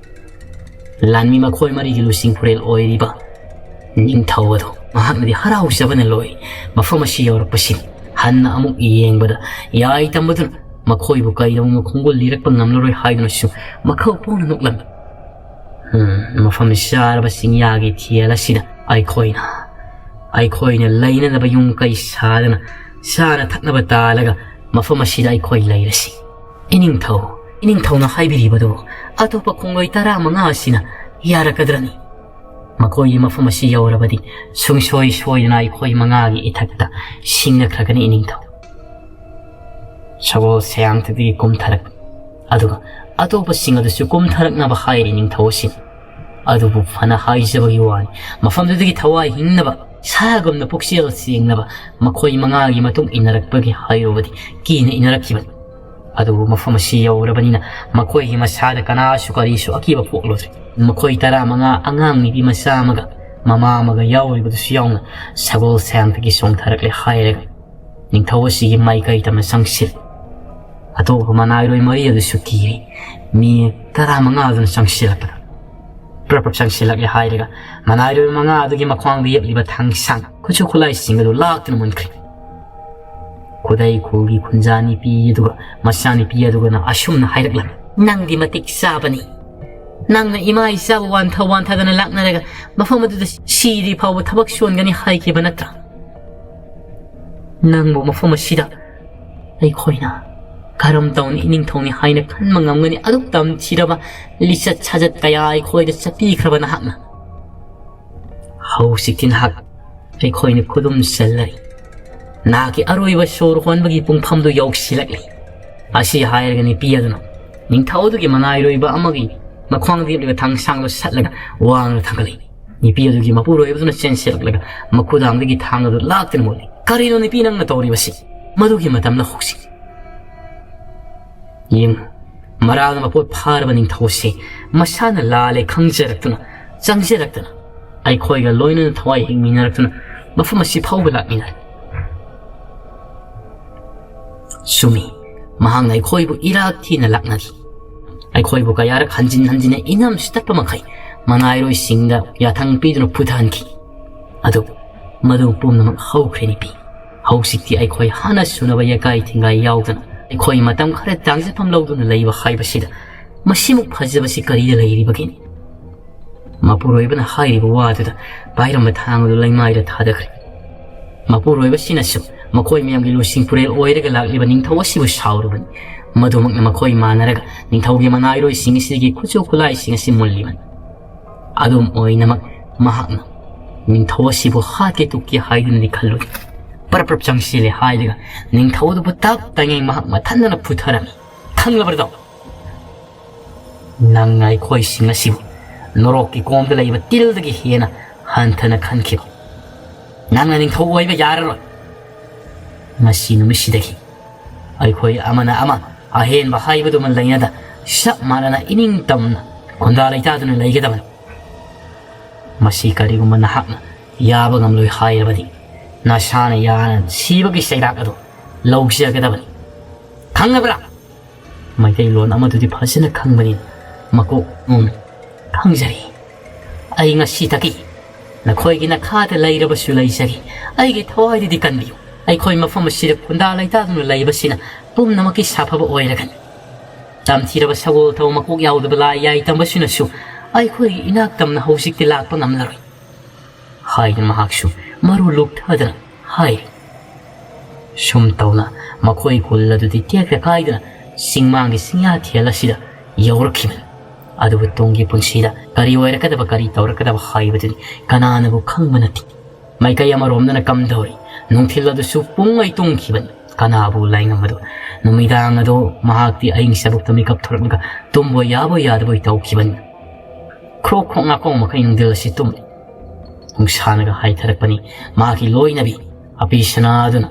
ꯂꯥꯟꯃꯤ ꯃꯈꯣꯏ ꯃꯔꯤꯒꯤ ꯂꯨꯆꯤꯡ ꯄꯨꯔꯦꯜ ꯑꯣꯏꯔꯤꯕ ꯅꯤꯡꯊꯧ ꯑꯗꯨ ꯃꯍꯥꯛꯅꯗꯤ ꯍꯔꯥꯎꯖꯕꯅ ꯂꯣꯏ꯫ ꯃꯐꯝ ꯑꯁꯤ ꯌꯧꯔꯛꯄꯁꯤꯅꯤ꯫ ꯍꯟꯅ ꯑꯃꯨꯛ ꯌꯦꯡꯕꯗ ꯌꯥꯏ ꯇꯝꯕꯗꯨꯅ ꯃꯈꯣꯏꯕꯨ ꯀꯩꯗꯧꯅ ꯈꯣꯡꯒꯨꯜ ꯂꯤꯔꯛꯄ ꯉꯝꯂꯔꯣꯏ ꯍꯥꯏꯗꯨꯅꯁꯨ ꯃꯈꯧ ꯄꯣꯡꯅ ꯅꯣꯛꯂꯝꯃꯤ꯫ ꯎꯝ, ꯃꯐꯝ ꯆꯥꯔꯕ ꯆꯤꯡꯌꯥꯒꯤ ꯊꯤꯌꯦꯜ ꯑꯁꯤꯗ ꯑꯩꯈꯣꯏꯅ, ꯑꯩꯈꯣꯏꯅ ꯂꯩꯅꯅꯕ ꯌꯨꯝ ꯀꯩ ꯁꯥꯗꯅ ꯆꯥꯅ ꯊꯛꯅꯕ ꯇꯥꯜꯂꯒ ꯃꯐꯝ ꯑꯁꯤꯗ ꯑꯩꯈꯣꯏ ꯂꯩꯔꯁꯤ꯫ ꯏꯅꯤꯡꯊꯧ, ꯏꯅꯤꯡꯊꯧꯅ ꯍꯥꯏꯕꯤꯔꯤꯕꯗꯨ ꯑꯇꯣꯞꯄ ꯈꯣꯡꯂꯣꯏ ꯇꯔꯥꯃꯉꯥ ꯑꯁꯤꯅ ꯌꯥꯔꯛꯀꯗ꯭ꯔꯅꯤ? ꯃꯈꯣꯏꯒꯤ ꯃꯐꯝ ꯑꯁꯤ ꯌꯧꯔꯕꯗꯤ ꯁꯨꯡꯁꯣꯏ ꯁꯣꯏꯗꯅ ꯑꯩꯈꯣꯏ ꯃꯉꯥꯒꯤ ꯏꯊꯛꯇ ꯁꯤꯡꯅꯈ꯭ꯔꯒꯅꯤ ꯏꯅꯤꯡꯊꯧ꯫ ꯁꯒꯣꯜ ꯁꯌꯥꯡꯊꯛꯇꯒꯤ ꯀꯨꯝꯊꯔꯛ, ꯑꯗꯨꯒ ꯑꯇꯣꯞꯄꯁꯤꯡ ꯑꯗꯨꯁꯨ ꯀꯨꯝꯊꯔꯛꯅꯕ ꯍꯥꯏꯔꯤ ꯅꯤꯡꯊꯧ ꯑꯁꯤꯅ꯫ ꯑꯗꯨꯕꯨ ꯐꯅ ꯍꯥꯏꯖꯕꯒꯤ ꯋꯥꯅꯤ, ꯃꯐꯝꯗꯨꯗꯒꯤ ꯊꯋꯥꯏ ꯍꯤꯡꯅꯕ ꯁꯥꯒꯨꯝꯅ ꯄꯨꯛꯆꯦꯜ ꯁꯦꯡꯅꯕ ꯃꯈꯣꯏ ꯃꯉꯥꯒꯤ ꯃꯇꯨꯡ ꯏꯟꯅꯔꯛꯄꯒꯤ ꯍꯥꯏꯔꯨꯕꯗꯤ ꯀꯤꯅ ꯏꯟꯅꯔꯛꯈꯤꯕꯅꯤ꯫ ꯑꯗꯨꯕꯨ ꯃꯐꯝ ꯑꯁꯤ ꯌꯧꯔꯕꯅꯤꯅ ꯃꯈꯣꯏꯒꯤ ꯃꯁꯥꯗ ꯀꯅꯥꯁꯨ ꯀꯔꯤꯁꯨ ꯑꯀꯤꯕ ꯄꯣꯛꯂꯨꯗ꯭ꯔꯦ꯫ ꯃꯈꯣꯏ ꯇꯔꯥꯃꯉꯥ, ꯑꯉꯥꯡ ꯅꯨꯄꯤ ꯃꯆꯥ ꯑꯃꯒ ꯃꯃꯥ ꯑꯃꯒ ꯌꯥꯎꯔꯤꯕꯗꯨꯁꯨ ꯌꯥꯎꯅ ꯁꯒꯣꯜ ꯁꯌꯥꯡꯊꯛꯇꯒꯤ ꯆꯣꯡꯊꯔꯛꯂꯦ ꯍꯥꯏꯔꯒ ꯅꯤꯡꯊꯧ ꯑꯁꯤꯒꯤ ꯃꯥꯏꯀꯩ ꯇꯝꯅ ꯆꯪꯁꯤꯜ꯫ ꯑꯇꯣꯞꯄ ꯃꯅꯥꯏꯔꯣꯏ ꯃꯔꯤ ꯑꯗꯨꯁꯨ ꯀꯤꯔꯤ꯫ ꯃꯤ ꯇꯔꯥꯃꯉꯥ ꯑꯗꯨꯅ ꯆꯪꯁꯤꯜꯂꯛꯄꯗ ꯄ꯭ꯔꯞ ꯄ꯭ꯔꯞ ꯆꯪꯁꯤꯜꯂꯛꯂꯦ ꯍꯥꯏꯔꯒ ꯃꯅꯥꯏꯔꯣꯏ ꯃꯉꯥ ꯑꯗꯨꯒꯤ ꯃꯈ꯭ꯋꯥꯡꯗ ꯌꯦꯞꯂꯤꯕ ꯊꯥꯡꯁꯥꯡ ꯈꯨꯠꯁꯨ ꯈꯨꯠꯂꯥꯏꯁꯤꯡ ꯑꯗꯨ ꯂꯥꯛꯇꯨꯅ ꯃꯨꯟꯈ꯭ꯔꯦ꯫ ꯈꯨꯗꯩ ꯈꯨꯜꯒꯤ ꯈꯨꯟꯖꯥ ꯅꯨꯄꯤ ꯑꯗꯨꯒ ꯃꯆꯥꯅꯨꯄꯤ ꯑꯗꯨꯒꯅ ꯑꯁꯨꯝꯅ ꯍꯥꯏꯔꯛꯂꯝꯃꯤ, "ꯅꯪꯗꯤ ꯃꯇꯤꯛ ꯆꯥꯕꯅꯤ꯫ ꯅꯪꯅ ꯏꯃꯥ ꯏꯆꯥꯕꯨ ꯋꯥꯟꯊ ꯋꯥꯟꯊꯗꯅ ꯂꯥꯛꯅꯔꯒ ꯃꯐꯝ ꯑꯗꯨꯗ ꯁꯤꯗ꯭ꯔꯤ ꯐꯥꯎꯕ ꯊꯕꯛ ꯁꯨꯍꯟꯒꯅꯤ ꯍꯥꯏꯈꯤꯕ ꯅꯠꯇ꯭ꯔꯥ? ꯅꯪꯕꯨ ꯃꯐꯝ ꯑꯁꯤꯗ ꯑꯩꯈꯣꯏꯅ ꯀꯔꯝ ꯇꯧꯅ ꯏꯅꯤꯡꯊꯧꯅꯤ ꯍꯥꯏꯅ ꯈꯟꯕ ꯉꯝꯒꯅꯤ? ꯑꯗꯨꯛ ꯇꯝꯊꯤꯔꯕ ꯂꯤꯆꯠ ꯁꯥꯖꯠ ꯀꯌꯥ ꯑꯩꯈꯣꯏꯗ ꯆꯠꯄꯤꯈ꯭ꯔꯕ ꯅꯍꯥꯛꯅ꯫ ꯍꯧꯖꯤꯛꯇꯤ ꯅꯍꯥꯛ ꯑꯩꯈꯣꯏꯅ ꯈꯨꯗꯨꯝ ꯆꯜꯂꯔꯤ꯫ ꯅꯍꯥꯛꯀꯤ ꯑꯔꯣꯏꯕ ꯁꯣꯔ ꯍꯣꯟꯕꯒꯤ ꯄꯨꯡꯐꯝꯗꯨ ꯌꯧꯁꯤꯜꯂꯛꯂꯤ꯫ ꯑꯁꯤ ꯍꯥꯏꯔꯒ ꯅꯨꯄꯤ ꯑꯗꯨꯅ ꯅꯤꯡꯊꯧ ꯑꯗꯨꯒꯤ ꯃꯅꯥꯏꯔꯣꯏꯕ ꯑꯃꯒꯤ ꯃꯈ꯭ꯋꯥꯡꯗ ꯌꯦꯞꯂꯤꯕ ꯊꯥꯡꯁꯥꯡꯗꯨ ꯁꯠꯂꯒ ꯋꯥꯡꯅ ꯊꯥꯡꯒꯠꯂꯤ꯫ ꯅꯨꯄꯤ ꯑꯗꯨꯒꯤ ꯃꯄꯨꯔꯣꯏꯕꯗꯨꯅ ꯆꯦꯟꯁꯤꯜꯂꯛꯂꯒ ꯃꯈꯨꯗꯥꯡꯗꯒꯤ ꯊꯥꯡ ꯑꯗꯨ ꯂꯥꯛꯇꯨꯅ ꯃꯨꯜꯂꯤ꯫ "ꯀꯔꯤꯅꯣ ꯅꯨꯄꯤ ꯅꯪꯅ ꯇꯧꯔꯤꯕꯁꯤ? ꯃꯗꯨꯒꯤ ꯃꯇꯝꯗ ꯍꯧꯖꯤꯛ ꯌꯦꯡꯉꯨ, ꯃꯔꯥꯜꯅ ꯃꯄꯣꯠ ꯐꯥꯔꯕ ꯅꯤꯡꯊꯧꯁꯤ ꯃꯁꯥꯅ ꯂꯥꯜꯂꯦ ꯈꯪꯖꯔꯛꯇꯨꯅ, ꯆꯪꯖꯔꯛꯇꯨꯅ, ꯑꯩꯈꯣꯏꯒ ꯂꯣꯏꯅꯅ ꯊꯋꯥꯏ ꯍꯤꯡꯃꯤꯟꯅꯔꯛꯇꯨꯅ ꯃꯐꯝ ꯑꯁꯤ ꯐꯥꯎꯕ ꯂꯥꯛꯃꯤꯟꯅꯔꯦ꯫ ꯆꯨꯝꯃꯤ, ꯃꯍꯥꯛꯅ ꯑꯩꯈꯣꯏꯕꯨ ꯏꯔꯥꯛ ꯊꯤꯅ ꯂꯥꯛꯅꯈꯤ꯫ ꯑꯩꯈꯣꯏꯕꯨ ꯀꯌꯥꯔꯛ ꯍꯟꯖꯤꯟ ꯍꯟꯖꯤꯟꯅ ꯏꯅꯝꯁꯤ ꯇꯠꯄ ꯃꯈꯩ ꯃꯅꯥꯏꯔꯣꯏꯁꯤꯡꯗ ꯌꯥꯊꯪ ꯄꯤꯗꯨꯅ ꯐꯨꯊꯍꯟꯈꯤ꯫ ꯑꯗꯨꯕꯨ ꯃꯗꯨ ꯄꯨꯝꯅꯃꯛ ꯍꯧꯈ꯭ꯔꯦ ꯅꯨꯄꯤ꯫ ꯍꯧꯖꯤꯛꯇꯤ ꯑꯩꯈꯣꯏ ꯍꯥꯟꯅ ꯁꯨꯅꯕ ꯌꯦꯀꯥꯏ ꯊꯤꯡꯒꯥꯏ ꯌꯥꯎꯗꯅ ꯑꯩꯈꯣꯏ ꯃꯇꯝ ꯈꯔ ꯇꯥꯡꯖꯐꯝ ꯂꯧꯗꯨꯅ ꯂꯩꯕ ꯍꯥꯏꯕꯁꯤꯗ ꯃꯁꯤꯃꯨꯛ ꯐꯖꯕꯁꯤ ꯀꯔꯤꯗ ꯂꯩꯔꯤꯕꯒꯦ?" ꯃꯄꯨꯔꯣꯏꯕꯅ ꯍꯥꯏꯔꯤꯕ ꯋꯥꯗꯨꯗ ꯄꯥꯏꯔꯝꯕ ꯊꯥꯡ ꯑꯗꯨ ꯂꯩꯃꯥꯏꯗ ꯊꯥꯗꯈ꯭ꯔꯦ꯫ ꯃꯄꯨꯔꯣꯏꯕꯁꯤꯅꯁꯨ ꯃꯈꯣꯏ ꯃꯌꯥꯝꯒꯤ ꯂꯨꯆꯤꯡ ꯄꯨꯔꯦꯜ ꯑꯣꯏꯔꯒ ꯂꯥꯛꯂꯤꯕ ꯅꯤꯡꯊꯧ ꯑꯁꯤꯕꯨ ꯁꯥꯎꯔꯨꯕꯅꯤ꯫ ꯃꯗꯨꯃꯛꯅ ꯃꯈꯣꯏ ꯃꯥꯟꯅꯔꯒ ꯅꯤꯡꯊꯧꯒꯤ ꯃꯅꯥꯏꯔꯣꯏꯁꯤꯡ ꯑꯁꯤꯒꯤ ꯈꯨꯠꯁꯨ ꯈꯨꯠꯂꯥꯏꯁꯤꯡ ꯑꯁꯤ ꯃꯨꯜꯂꯤꯕꯅꯤ꯫ ꯑꯗꯨꯝ ꯑꯣꯏꯅꯃꯛ ꯃꯍꯥꯛꯅ ꯅꯤꯡꯊꯧ ꯑꯁꯤꯕꯨ ꯍꯥꯠꯀꯦ ꯇꯨꯞꯀꯦ ꯍꯥꯏꯗꯨꯅꯗꯤ ꯈꯜꯂꯨꯏ꯫ ꯄꯔꯞ ꯄꯔꯞ ꯆꯪꯁꯤꯜꯂꯦ ꯍꯥꯏꯔꯒ ꯅꯤꯡꯊꯧ ꯑꯗꯨꯕꯨ ꯇꯞ ꯇꯥꯏꯉꯩ ꯃꯍꯥꯛ ꯃꯊꯟꯗꯅ ꯐꯨꯊꯔꯝꯃꯤ꯫ ꯈꯪꯂꯕ꯭ꯔꯗꯣ? ꯅꯪꯅ ꯑꯩꯈꯣꯏꯁꯤꯡ ꯑꯁꯤꯕꯨ ꯅꯣꯔꯣꯛꯀꯤ ꯀꯣꯝꯗ ꯂꯩꯕ ꯇꯤꯜꯗꯒꯤ ꯍꯦꯟꯅ ꯍꯟꯊꯅ ꯈꯟꯈꯤꯕ꯫ ꯅꯪꯅ ꯅꯤꯡꯊꯧ ꯑꯣꯏꯕ ꯌꯥꯔꯔꯣꯏ꯫ ꯉꯁꯤ ꯅꯨꯃꯤꯠꯁꯤꯗꯒꯤ ꯑꯩꯈꯣꯏ ꯑꯃꯅ ꯑꯃ ꯑꯍꯦꯟꯕ ꯍꯥꯏꯕꯗꯨꯃ ꯂꯩꯅꯗ ꯆꯞ ꯃꯥꯟꯅꯅ ꯏꯅꯤꯡ ꯇꯝꯅ ꯈꯨꯟꯗꯥ ꯂꯩꯇꯥꯗꯨꯅ ꯂꯩꯒꯗꯕꯅꯤ꯫ ꯃꯁꯤ ꯀꯔꯤꯒꯨꯝꯕ ꯅꯍꯥꯛꯅ ꯌꯥꯕ ꯉꯝꯂꯣꯏ ꯍꯥꯏꯔꯕꯗꯤ ꯅꯁꯥꯅ ꯌꯥꯅ ꯁꯤꯕꯒꯤ ꯆꯩꯔꯥꯛ ꯑꯗꯨ ꯂꯧꯖꯒꯗꯕꯅꯤ꯫ ꯈꯪꯂꯕ꯭ꯔꯥ? ꯃꯩꯇꯩꯂꯣꯟ ꯑꯃꯗꯨꯗꯤ ꯐꯖꯅ ꯈꯪꯕꯅꯤꯅ ꯃꯀꯣꯛ ꯅꯣꯝꯃꯤ꯫ ꯈꯪꯖꯔꯤ꯫ ꯑꯩ ꯉꯁꯤꯗꯒꯤ ꯅꯈꯣꯏꯒꯤ ꯅꯈꯥꯗ ꯂꯩꯔꯕꯁꯨ ꯂꯩꯖꯔꯤ꯫ ꯑꯩꯒꯤ ꯊꯋꯥꯏꯗꯨꯗꯤ ꯀꯟꯕꯤꯌꯨ꯫ ꯑꯩꯈꯣꯏ ꯃꯐꯝ ꯑꯁꯤꯗ ꯈꯨꯟꯗꯥ ꯂꯩꯇꯥꯗꯨꯅ ꯂꯩꯕꯁꯤꯅ ꯄꯨꯝꯅꯃꯛꯀꯤ ꯁꯥꯐꯕ ꯑꯣꯏꯔꯒꯅꯤ꯫ ꯇꯝꯊꯤꯔꯕ ꯁꯒꯣꯜ ꯊꯧ ꯃꯀꯣꯛ ꯌꯥꯎꯗꯕ ꯂꯥꯏ ꯌꯥꯏ ꯇꯝꯕꯁꯤꯅꯁꯨ ꯑꯩꯈꯣꯏꯒꯤ ꯏꯅꯥꯛ ꯇꯝꯅ ꯍꯧꯖꯤꯛꯇꯤ ꯂꯥꯛꯄ ꯉꯝꯂꯔꯣꯏ ꯍꯥꯏꯗꯨꯅ ꯃꯍꯥꯛꯁꯨ ꯃꯔꯨ ꯂꯨꯞꯊꯗꯅ ꯍꯥꯏꯔꯤ꯫ ꯁꯨꯝ ꯇꯧꯅ ꯃꯈꯣꯏ ꯈꯨꯜ ꯑꯗꯨꯗꯤ ꯇꯦꯛꯇ ꯀꯥꯏꯗꯅ ꯆꯤꯡꯃꯥꯡꯒꯤ ꯆꯤꯡꯌꯥꯊꯦꯜ ꯑꯁꯤꯗ ꯌꯧꯔꯛꯈꯤꯕꯅꯤ꯫ ꯑꯗꯨꯕꯨ ꯇꯨꯡꯒꯤ ꯄꯨꯟꯁꯤꯗ ꯀꯔꯤ ꯑꯣꯏꯔꯛꯀꯗꯕ, ꯀꯔꯤ ꯇꯧꯔꯛꯀꯗꯕ ꯍꯥꯏꯕꯗꯨꯗꯤ ꯀꯅꯥꯅꯕꯨ ꯈꯪꯕ ꯅꯠꯇꯦ꯫ ꯃꯥꯏꯀꯩ ꯑꯃꯔꯣꯝꯗꯅ ꯀꯝꯗꯧꯔꯤ, ꯅꯨꯡꯊꯤꯜ ꯑꯗꯨꯁꯨ ꯄꯨꯡꯉꯩ ꯇꯨꯝꯈꯤꯕꯅꯤ꯫ ꯀꯅꯥꯕꯨ ꯂꯥꯏꯉꯝꯕꯗꯣ? ꯅꯨꯃꯤꯗꯥꯡ ꯑꯗꯣ ꯃꯍꯥꯛꯇꯤ ꯑꯍꯤꯡ ꯆꯕꯨꯛꯇ ꯃꯤꯀꯞ ꯊꯣꯔꯛꯂꯒ ꯇꯨꯝꯕꯣꯏ ꯌꯥꯕꯣꯏ ꯌꯥꯗꯕꯣꯏ ꯇꯧꯈꯤꯕꯅꯤ꯫ ꯈ꯭ꯔꯣꯛ ꯈ꯭ꯔꯣꯛ ꯉꯥꯀꯣꯡ ꯃꯈꯩ ꯅꯨꯡꯊꯤꯜ ꯑꯁꯤ ꯇꯨꯝꯂꯤ꯫ ꯅꯨꯡꯁꯥꯅꯒ ꯍꯥꯏꯊꯔꯛꯄꯅꯤ꯫ ꯃꯍꯥꯛꯀꯤ ꯂꯣꯏꯅꯕꯤ ꯑꯄꯤ ꯁꯅꯥꯗꯨꯅ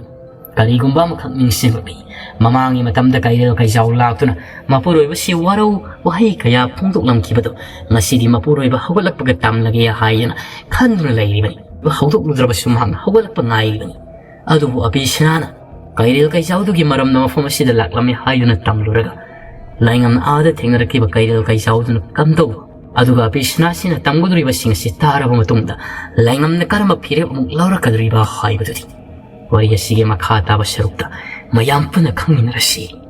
ꯀꯔꯤꯒꯨꯝꯕ ꯑꯃꯈꯛ ꯅꯤꯡꯁꯤꯡꯂꯛꯂꯤ꯫ ꯃꯃꯥꯡꯒꯤ ꯃꯇꯝꯗ ꯀꯩꯔꯦꯜ ꯀꯩꯖꯥꯎ ꯂꯥꯛꯇꯨꯅ ꯃꯄꯨꯔꯣꯏꯕꯁꯤ ꯋꯥꯔꯧ ꯋꯥꯍꯩ ꯀꯌꯥ ꯐꯣꯡꯗꯣꯛꯂꯝꯈꯤꯕꯗꯣ ꯉꯁꯤꯗꯤ ꯃꯄꯨꯔꯣꯏꯕ ꯍꯧꯒꯠꯂꯛꯄꯒ ꯇꯝꯂꯒꯦ ꯍꯥꯏꯗꯅ ꯈꯟꯗꯨꯅ ꯂꯩꯔꯤꯕꯅꯤ꯫ ꯍꯧꯗꯣꯛꯂꯨꯗ꯭ꯔꯕꯁꯨ ꯃꯍꯥꯛꯅ ꯍꯧꯒꯠꯂꯛꯄ ꯉꯥꯏꯔꯤꯕꯅꯤ꯫ ꯑꯗꯨꯕꯨ ꯑꯄꯤ ꯁꯅꯥꯅ ꯀꯩꯔꯦꯜ ꯀꯩꯖꯥꯎꯗꯨꯒꯤ ꯃꯔꯝꯅ ꯃꯐꯝ ꯑꯁꯤꯗ ꯂꯥꯛꯂꯝꯃꯤ ꯍꯥꯏꯗꯨꯅ ꯇꯝꯂꯨꯔꯒ ꯂꯥꯏꯉꯝꯅ ꯑꯥꯗ ꯊꯦꯡꯅꯔꯛꯈꯤꯕ ꯀꯩꯔꯦꯜ ꯀꯩꯖꯥꯎꯗꯨꯅ ꯀꯝꯗꯧꯕ, ꯑꯗꯨꯒ ꯑꯄꯤ ꯁꯅꯥꯁꯤꯅ ꯇꯝꯒꯗꯧꯔꯤꯕꯁꯤꯡ ꯑꯁꯤ ꯇꯥꯔꯕ ꯃꯇꯨꯡꯗ ꯂꯥꯏꯉꯝꯅ ꯀꯔꯝꯕ ꯐꯤꯔꯦꯞ ꯑꯃꯨꯛ ꯂꯧꯔꯛꯀꯗꯧꯔꯤꯕ ꯍꯥꯏꯕꯗꯨꯗꯤ ꯋꯥꯔꯤ ꯑꯁꯤꯒꯤ ꯃꯈꯥ ꯇꯥꯕ ꯁꯔꯨꯛꯇ ꯃꯌꯥꯝ ꯄꯨꯟꯅ ꯈꯪꯃꯤꯟꯅꯔꯁꯤ꯫